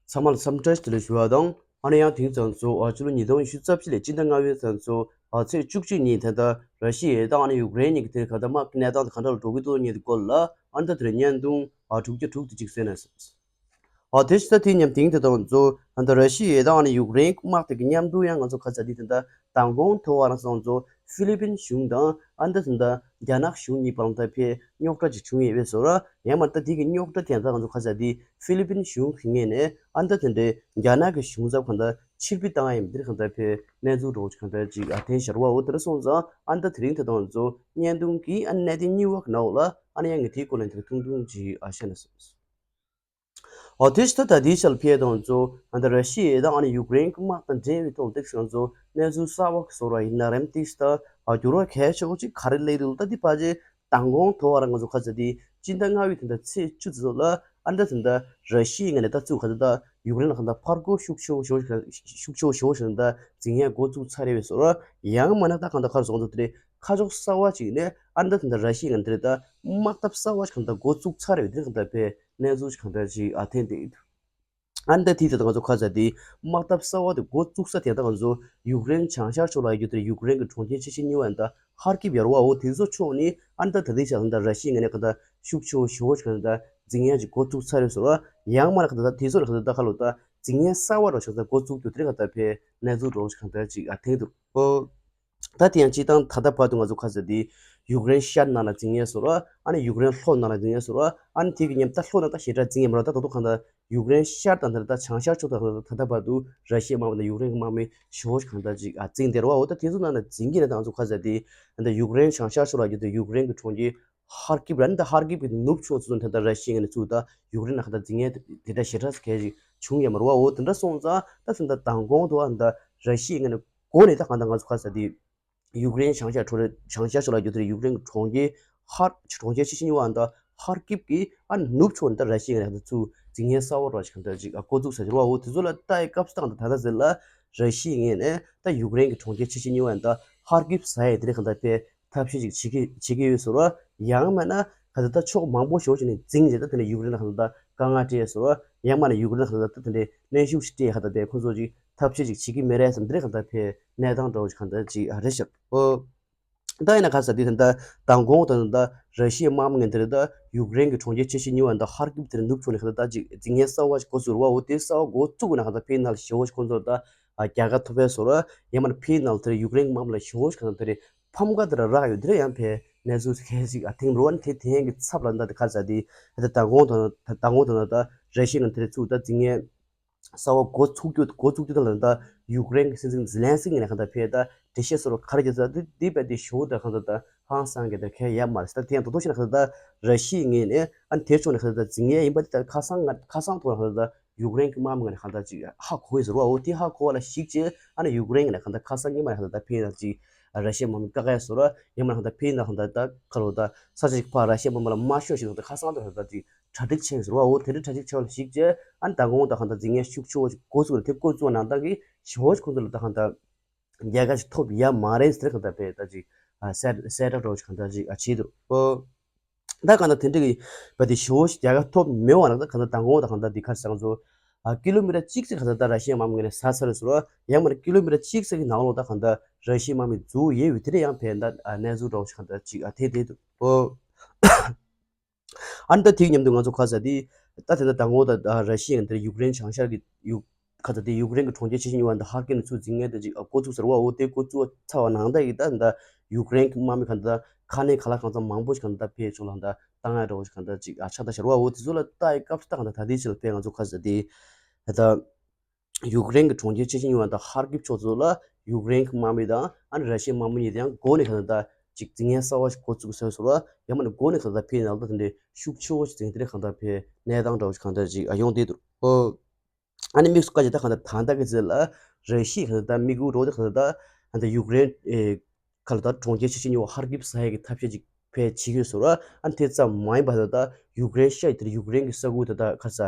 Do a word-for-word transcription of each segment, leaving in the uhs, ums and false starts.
ཚང་མ་ལ་འཚམས་འདྲི་བཀྲ་ཤིས་བདེ་ལེགས་ཞུ་བ་དང་། ཨ་ནི་ཡང་དེང་ཙམ་ཚོ་ཨ་ཕྱི་ལོ་ཉིས་སྟོང་ཉི་ཤུ་རྩ་བཞི་ལོའི་སྤྱི་ཟླ་ལྔ་པའི་ཙམ་ཚོ་ཨ་ཚེས་བཅུ་གཅིག་ཉིན་ད་ལྟ་ར་ཤི་ཡའི་དང་ཨ་ནི་ཡུཀ་རེན་གཉིས་ཀྱི་དེ་ག་ད་དམག་གི་གནས་སྟངས་དེ་ག་འདྲ་ལ་འགྲོ་གི་འདུག་ཉིན་དེ་སྐོར་ལ་ཨ་ནི་ད་དེ་རིང་བརྙན་ཐུང་ཨ་དྲུག་བརྒྱ་དྲུག་དེ་གཅིག་གསན་ན། ཨ་དེ་ཕྱི་ད་དེ་མཉམ་དེང་དེ་དང་ཚོ་ད་ལྟ་ར་ཤི་ཡའི་དང་ཨ་ནི་ཡུཀ་རེན་དམག་དེ་གི་མཉམ་དུ་ཡང་ང་ཚོ་ཁ་ཚ་དེ་ད་ལྟ་མདང་དགོང་ཐོ་བ་རང་སོང་ཚོ་ཧྥི་ལི་པིན་གཞུང་དང་ཨ་ནི་ད་ད་རྒྱ་ནག་གཞུང་གཉིས་བར་ལ་ད་ཕེ་རྙོག་དྲ་ཅིག་བྱུང་ཡོད་པས་སོ་ར། ཡང་མ་ད་དེ་གི་རྙོག་དྲ་དེ་ད་ང་ཚོ་ཁ་ཚ་དེ་ཧྥི་ལི་པིན་གཞུང་གི་ངོས་ནས་ཨ་ནི་ད་དེ་འདྲའི་རྒྱ་ནག་གི་གཞུང་ཚབ་གང་ད་ཕྱིར་འབུད་བཏང་ཡ་ཡིན་པ་དེ་གང་ད་ཕེ་གནས་ཚུལ་འདྲ་བོ་ཅིག་གང་ད་ཅིག་ཨ་ཐེན་ཤར་བ་འོ་དེ་འདྲ་སོང་ཙང་ཨ་ནི་ད་དེ་རིང་དེ་དང་ཚོ་བརྙན་ཐུང་གི་ཨ་ནི་གནད་དོན་གཉིས་པ་གི་ནང་ལ་ཨ་ནི་ཡང་ངས་དེའི་སྐོར་ལ་དེ་ཐུང་ཐུང་ཅིག་ཨ་བཤད་ན་སོང་། འོ་དེ་ཕྱི་ད་ད་དེའི་ཆ་ལ་ཕེ་དང་ཚོ་ཨ་ད་ར་ཤི་ཡའི་དང་ཨ་ནི་ཡུཀ་རེན་གྱི་དམག་དང་འབྲེལ་བའི་ཐོག་ཏེག་སང་ཚོ་གནས་ཚུལ་གསར་བ་གི་བཟོ་ར་ཡིན་ན་རེམ་ཏིག་ད་ཨ་འགྱུར་བ་གལ་ཆེ་བོ་ཅིག་ག་རེ་སླེབས་འདུག་ད་དེ་ཕ་ཅེ་མདང་དགོང་ཐོ་བ་ར་ང་ཚོ་ཁ་ཚ་དེ་སྤྱི་ཟླ་ལྔ་པའི་དེ་འདྲ་ཚེས་བཅུ་ཚོ་ལ་ཨ་ད་དེ་འདྲ་ར་ཤི་ཡའི་ངོས་ནས་ད་ཚུགས་ག་ཚོད་ད་ཡུཀ་རེན་ལ་གང་ད་ཕར་རྒོལ་ཤུགས་ཆེ་བོ་ཞེ་བོ་ཞིག་ཤུགས་ཆེ་བོ་ཞེ་བོ་ཞིག་ད་འཛིང་ཡ་འགོ་བཙུགས་ཚར་རེད་པས་སོ་ར། ཡང་མ་ན་ད་གང་ད་ཁར་སོང་ཚོ་དེ་རེད། ཁ་ཕྱོགས་གསར་བ་ཅིག་ནས་ཨ་ནི་ད་དེ་འདྲ་ར་ཤི་ཡའི་ངོས་ནས་དེ་རེད་ད་དམག་འཐབ་གསར་བ་ཞིག་གང་ད་འགོ་བཙུགས་ཚར་རེད་པས་དེ་གང་ད་ཕེ་གནས་ཚུལ་ཞིག་གང་ད་ཅིག་ཨ་ཐེན་དེ། ཨ་ནི་ད་དེ་ད་ང་ཚོ་ཁ་ཚ་དེ་དམག་འཐབ་གསར་བ་དེ་འགོ་བཙུགས་ས་དེ་ད་ང་ཚོ་ཡུཀ་རེན་བྱང་ཤར་ཕྱོགས་ལ་ཡོད་དེ་ཡུཀ་རེན་གྱི་གྲོང་ཁྱེར་ཆེ་ཤོས་གཉིས་པ་ད་ཧར་ཀིབ་ཡར་བ་འོ་དེ་ཚོ་ཕྱོགས་ནས་ཨ་ནི་ད་ད་དེ་ཤ་ད་ར་ཤི་ཡའི་ངོས་ནས་ག་ད་ཤུགས་ཆེ་བོ་ཞེ་བོ་ཞིག་ག་ད་འཛིང་ཡ་ཅིག་འགོ་བཙུགས་ཚར་རེད་སོ་ར། ཡང་མ་ན་ག་ད་དེ་ཚོ་ལ་ག་ད་ད་ཁ་ལོ་ད་འཛིང་ཡ་གསར་བ་རོ་ཞིག་ད་འགོ་བཙུགས་རྒྱུ་དེ་ག་ད་ཕེ་གནས་ཚུལ་རོ་ཞིག་ག་ད་ཅིག་ཨ་ཐེན་འདུག་ཨོ། ད་དེ་ཡང་སྤྱི་བཏང་ད་ལྟ་བར་དུ་ང་ཚོ་ཁ་ཚ་དེ་ཡུཀ་རེན་ཤར་ནང་ལ་འཛིང་ཡས་སོ་ར། ཨ་ནི་ཡུཀ་རེན་ལྷོ་ནང་ལ་འཛིང་ཡས་སོ་ར། ཨ་ནི་དེ་གི་མཉམ་ད་ལྷོ་ནང་ད་ཞེ་དྲག་འཛིང་ཡས་མ་ར། ད་ད་དུང་གང་ད་ཡུཀ་རེན་ཤར་དང་ད་ད་བྱང་ཤར་ཕྱོགས་དང་ད་ད་ལྟ་བར་དུ་ར་ཤི་ཡའི་དམག་མི་དང་ཡུཀ་རེན་གྱི་དམག་མི་ཞེ་བོ་ཞིག་གང་ད་ཅིག་ཨ་འཛིང་བསྡད་ར་བ། འོ་ད་དེ་ཚོ་ནང་ལ་འཛིང་གི་ན་ད་ང་ཚོ་ཁ་ཚ་དེ་ད་ཡུཀ་རེན་བྱང་ཤར་ཕྱོགས་ལ་རྒྱུ་ད་ཡུཀ་རེན་གྱི་གྲོང་ཁྱེར་ཧར་ཀིབ་ར་ནི་ད་ཧར་ཀིབ་ཀྱི་ནུབ་ཕྱོགས་ཚོ་ད་ད་ར་ཤི་ཡའི་ངོས་ནས་ཚུར་ད་ཡུཀ་རེན་ལ་གང་ད་འཛིང་ཡས་དེ་འདྲ་ཞེ་དྲག་གལ་ཅིག་བྱུང་ཡས་མ་ར་བ། འོ་དེ་འདྲ་སོང་ཙང་ད་ད་མདང་དགོང་དུ་ཨ་ད་ར་ཤི་ཡའི་ངོས་ནས་གོ་ནས་ད་གང་ད་ང་ཚོ་ཁ་ཚ་དེ་ཡུཀ་རེན་བྱང་ཤར་ཕྱོགས་རེད། བྱང་ཤར་ཕྱོགས་ལ་རྒྱུ་དེ་ཡུཀ་རེན་གྱི་གྲོང་ཁྱེར་ཧར་གྲོང་ཁྱེར་ཆེ་ཤོས་གཉིས་པ་ད་ཧར་ཀིབ་ཀྱི་ཨ་ནུབ་ཕྱོགས་ནས་ད་ར་ཤི་ཡའི་ངོས་ནས་ད་ཚུར་འཛིང་ཡས་གསར་བ་ར་ཞིག་གང་ད་ཅིག་ཨ་འགོ་བཙུགས་ས་ཞིག་ར་བ། འོ་དེ་ཚོ་ལ་ལྟ་ཡི་སྐབས་སུ་ད་གང་ད་ད་ད་ཟེར་ལ་ར་ཤི་ཡའི་ངོས་ནས་ད་ཡུཀ་རེན་གྱི་གྲོང་ཁྱེར་ཆེ་ཤོས་གཉིས་པ་ད་ཧར་ཀིབ་ཟ་ཡས་དེ་རེད་གང་ད་ཕེ་ཐབས་ཤེས་ཅིག་བྱེད་ཀྱི་བྱེད་ཀྱི་ཡོད་ཟེར་བ། ཡང་མིན་ན་ག་ཚོད་ད་ཕྱོགས་མང་པོ་ཞིག་ནས་འཛིང་བྱས་ད་དེ་ནས་ཡུཀ་རེན་ལ་ག་ཚོད་ད་དཀའ་ངལ་སྤྲད་ཟེར་བ། ཡང་མིན་ན་ཡུཀ་རེན་ལ་ག་ཚོད་ད་དེ་འདྲའི་གནོན་ཤུགས་ཤིག་སྤྲད་ག་ད་དེ་ཁོ་ཚོ་ཅིག་ཐབས་ཤེས་ཅིག་བྱེད་ཀྱི་མེད་རེད་བསམ། དེ་རེད་ག་ད་ཕེ་གནས་སྟངས་འདྲ་བོ་ཞིག་ག་ད་ཅིག་རེད་ཤག་ཨོ། ད་ཡིན་ན་ག་ས་དེ་ད་ད་མདང་དགོང་ད་ད་ར་ཤི་ཡའི་དམག་མི་ངན་དེ་རེད་ད་ཡུཀ་རེན་གྱི་གྲོང་ཁྱེར་ཆེ་ཤོས་གཉིས་པ་ད་ཧར་ཀིབ་དེ་རེད་ནུབ་ཕྱོགས་ནས་ག་ད་ད་ཅིག་འཛིང་ངན་གསར་བ་ཞིག་འགོ་ཚུགས་རེད་བ། འོ་དེ་གསར་བ་འགོ་བཙུགས་ན་ག་ད་ཕེ་ནང་ལ་ཞེ་བོ་ཞིག་ཁོ་ཚོ་ད་རྒྱལ་ཁ་ཐོབ་པའི་བཟོ་ར། ཡང་མིན་ན་ཕེ་ནང་ལ་དེར་ཡུཀ་རེན་གྱི་དམག་མི་ལ་ཞེ་བོ་ཞིག་གང་དེར་ཕམ་ཁ་དེར་རག་ཡོད་དེར་ཡང་ཕེ་གནས་ཚུལ་གལ་ཞིག་ཨ་ཐེངས་རུ་བ་ནི་དེ་དེ་ཡན་གྱི་ཚབ་ལ་འདའ་དེ་ཁ་ཟ་དེ་ད་ད་དགོང་དང་ད་དགོང་དང་ད་ར་ཤི་ཡ་ནང་དེར་ཚུགས་ད་འཛིང་ངན་གསར་བ་འགོ་ཚུགས་རྒྱུ་འགོ་ཚུགས་རྒྱུ་དང་ལ་འདའ་ཡུཀ་རེན་གྱི་སྲིད་འཛིན་ཛི་ལན་སི་ཀི་ནས་གང་ད་ཕེ་ད་འགྲེལ་བཤད་སོར་ག་རེ་རྒྱག་ད་དེ་དེ་བས་དེ་ཞེ་བོ་དེར་གང་ད་ད་ཧང་སང་གི་དེར་ཁེ་ཡ་མ་རེད་ད་དེ་ཡང་ད་དོ་ཞིག་ན་གང་ད་ད་ར་ཤི་ཡ་ངོས་ནས་ཨ་ནི་དེ་ཕྱོགས་ནས་གང་ད་ད་འཛིང་ངན་ཡིན་པ་དེ་ད་ཁ་སང་ང་ཁ་སང་ཐོག་ན་གང་ད་ད། ཡུཀ་རེན་གྱི་དམག་མི་ངོས་ནས་གང་ལྟར་ཅིག་ཧ་གོ་ཡི་ཟེར་བ། འོ་དེ་ཧ་གོ་བ་ལ་གཞིགས་བྱས་ཨ་ནི་ཡུཀ་རེན་ངོས་ནས་གང་ལྟར་ཁ་སང་ཉི་མ་ནས་གང་ལྟར་ཕེ་ཡིན་ན་ཅིག་ར་ཤི་ཡ་དམག་མི་བཀག་ཡ་ཟེར་བ། ཉི་མ་ནས་གང་ལྟར་ཕེ་ཡིན་ན་གང་ལྟར་ད་ཁ་ལོ་ད་ས་ཆ་ཞིག་ཕར་ར་ཤི་ཡ་དམག་མི་ལ་མ་ཤོར་ཞིག་ད་ཁ་སང་དུ་གང་ལྟར་ཅིག་གྲ་སྒྲིག་བྱས་ཡོད་ཟེར་བ། འོ་དེ་འདྲའི་གྲ་སྒྲིག་བྱས་པ་ལ་གཞིགས་བྱས་ཨ་ནི་ད་དགོང་ད་གང་ལྟར་འཛིང་ངན་ཤུགས་ཆེ་བོ་ཞིག་འགོ་བཙུགས་ནས་དེ་འགོ་བཙུགས་ནང་ད་གི་ཞེ་བོ་ཞིག་ཁོང་ཚོ་ལ་ད་གང་ལྟར། རྒྱལ་ཁ་ཞིག་ཐོབ་ཡ་མ་རེད་ཟེར་གང་ལྟར་ཕེ་ད་ཅིག་ཨ་གསལ་གསལ་བསྒྲགས་འདྲ་བོ་ཞིག་གང་ལྟར་ཅིག་ཨ་བྱས་འདུག་ཨོ། ད་གང་ལྟར་དེ་འདྲ་གི་བ་དེ་ཞེ་བོ་ཞིག་རྒྱལ་ཁ་ཐོབ་མེད་བ་ན་ད་གང་ལྟར་མདང་དགོང་ད་གང་ལྟར་འདི་ཁར་སང་ཚོ་ཨ་ཀི་ལོ་མི་ཊར་གཅིག་ཙམ་གང་ལྟར་ད་ར་ཤི་ཡའི་དམག་མི་ངོས་ནས་ཟ་ཚར་རེད་ཟེར་བ། ཡང་མིན་ན་ཀི་ལོ་མི་ཊར་གཅིག་ཙམ་གི་ནང་ལོགས་ད་གང་ལྟར་ར་ཤི་ཡའི་དམག་མི་འཛུལ་ཡོད་པའི་དེ་འདྲ་ཡང་ཕེ་ད་ཨ་གནས་ཚུལ་འདྲ་བོ་ཞིག་གང་ལྟར་ཅིག་ཨ་ཐེ་ཐེ་འདུག་ཨོ། ཨ་ནི་ད་དེའི་མཉམ་དུ་ང་ཚོ་ཁ་ཟ་དེ་ད་དེ་ད་དང་པོ་ད་ད་ར་ཤི་ཡ་དེར་ཡུཀ་རེན་བྱང་ཤར་གྱི་ཡུ་ཁ་ཟ་དེ་ཡུཀ་རེན་གྱི་གྲོང་ཁྱེར་ཆེ་ཤོས་གཉིས་པ་འདི་ཧར་ཀིབ་ནས་ཚུར་འཛིང་མཁན་དེ་ཅིག་འགོ་བཙུགས་ཟེར་བ། འོ་དེ་འགོ་བཙུགས་ཚར་བ་ནང་ད་ཡིན་ད་ད་ཡུཀ་རེན་གྱི་དམག་མི་ག་ད་ཁ་ནས་ཁ་ལག་གང་ཚང་མང་པོ་ཞིག་ག་ད་ཕེ་ཆོག་ལ་ད་ད་ང་འདྲ་བོ་ཞིག་ག་ད་ཅིག་ཨ་ཆགས་ད་ཤར་བ། འོ་དེ་ཚོ་ལ་ལྟ་ཡི་སྐབས་སུ་ད་ག་ད་ད་དེའི་ཕྱིར་ཕེ་ང་ཚོ་ཁ་ཟ་དེ་ད། ཡུཀ་རེན་གྱི་གྲོང་ཁྱེར་ཆེ་ཤོས་གཉིས་པ་དང་ཧར་ཀིབ་ཕྱོགས་ཚོ་ལ་ཡུཀ་རེན་གྱི་དམག་མི་དང་ཨ་ནི་ར་ཤི་ཡའི་དམག་མི་གཉིས་དེ་ཡང་སྒོ་ནས་གང་ལྟར་ཅིག་འཛིང་མཁན་གསར་བ་ཞིག་འགོ་བཙུགས་ཟེར་སོང་བ། ཡང་མིན་ན་སྒོ་ནས་གང་ལྟར་ཕེ་ནང་ལ་དེ་འདྲའི་ཤུགས་ཆེ་བོ་ཞིག་འཛིང་དེ་འདྲའི་གང་ལྟར་ཕེ་གནས་སྟངས་འདྲ་བོ་ཞིག་གང་ལྟར་ཅིག་ཨ་ཡོང་བསྡད་འདུག་ཨོ། ཨ་ནི་དམིགས་སུ་བཀར་ཅིག་ད་གང་ལྟར་ད་ལྟ་གི་ཚེ་ལ་ར་ཤི་ཡ་གང་ལྟར་དམིགས་ཡུལ་འདྲ་བོ་དེ་གང་ལྟར་ད་ཡུཀ་རེན་ཨེ། ཁ་ལ་ད་གྲོང་ཁྱེར་ཆེ་ཤོས་གཉིས་པ་ཧར་ཀིབ་ཟ་ཡས་ཀྱི་ཐབས་ཤེས་ཅིག་ཕལ་བྱེད་ཀྱི་ཡོད་ཟེར་བ། ཨ་ནི་དེ་ཙམ་མ་ཡིན་པ་ད་ད་ཡུཀ་རེན་ཤར་དེར་ཡུཀ་རེན་གྱི་ས་ཁུལ་ད་ད་ཁ་ས་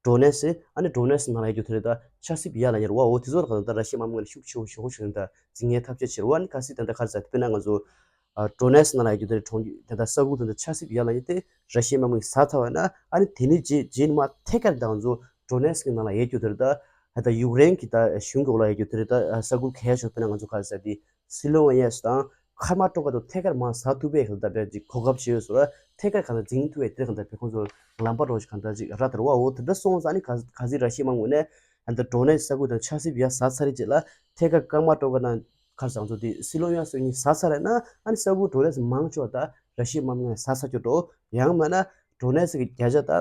ཌོ་ནེ་སི། ཨ་ནི་ཌོ་ནེ་སི་ནང་ལ་ཡོད་རྒྱུ་དེ་རེད་ད་ཆབ་སྲིད་ཡར་ལ་ཉེ་རུ་བ། འོ་དེ་ཚོ་ལ་ཁ་ད་ད་ར་ཤི་ཡ་དམག་མི་ལ་ཤུགས་ཆེ་བོ་ཞེ་བོ་ཞིག་ད་འཛིང་མཁན་ཐབས་ཤེས་བྱེད་རུ་བ། ཨ་ནི་ཁ་སི་ད་ད་ཁ་ས་དཔེར་ན་ང་ཚོ་ཌོ་ནེ་སི་ནང་ལ་ཡོད་རྒྱུ་དེ་རེད་གྲོང་ཁྱེར་ད་ད་ས་ཁུལ་ད་ད་ཆབ་སྲིད་ཡར་ལ་ཉེ་དེ་ར་ཤི་ཡ་དམག་མི་ཟ་ཚར་བ་ན་ཨ་ནི་དེ་ནི་རྗེས་རྗེས་མ་ཐད་ཀར་ད་ང་ཚོ་ ཌོ་ནེ་སི་ཀི་ནང་ལ་ཡོད་རྒྱུ་དེ་རེད། ད་ད་ཡུཀ་རེན་གྱི་ད་གཞུང་གི་འོག་ལ་ཡོད་རྒྱུ་དེ་རེད། ད་ས་ཁུལ་གལ་ཆེ་ཤོས་དཔེར་ན་ང་ཚོ་ག་རེ་ཟེར་དེ་སི་ལོ་ཝེ་ནི་ཡ་དང་ཁར་མ་ཊོ་ཀ་དང་ཐད་ཀར་མར་ཟ་ཐུབ་པའི་ག་ད་དཔེ་ཅིག་གོ་སྐབས་ཤིག་ཡོད་སོང་ར། ཐད་ཀར་ག་ད་འཛིང་ཐུབ་པའི་དེ་ག་ད་དཔེ་ཁོང་ཚོ་ལམ་པ་རོགས་ཤིག་ག་ད་ཅིག་ར་དར་བ་འོ་དེ་འདྲ་སོང་ཙང་ནི་ག་ག་ཚིག་ར་ཤི་ཡའི་དམག་ངོས་ནས་ད་ཌོ་ནེ་སི་ས་ཁུལ་དང་ཆབ་སྲིད་ཡ་ཟ་ཚར་རེད་ཅེས་ལ་ཐད་ཀར་ཀར་མ་ཊོ་ཀ་དང་ཁར་ཟང་ཚོ་དེ་སི་ལོ་ཝེ་ནི་ཡ་སོགས་གཉིས་ཟ་ཚར་རེད་ན་ཨ་ནི་ས་ཁུལ་ཌོ་ནེ་སི་མང་ཆོག་ད་ར་ཤི་ཡའི་དམག་ངོས་ནས་ཟ་ཚར་རྒྱུ་འགྲོ། ཡང་མིན་ན་ཌོ་ནེ་སི་གི་བརྒྱ་ཆ་ད་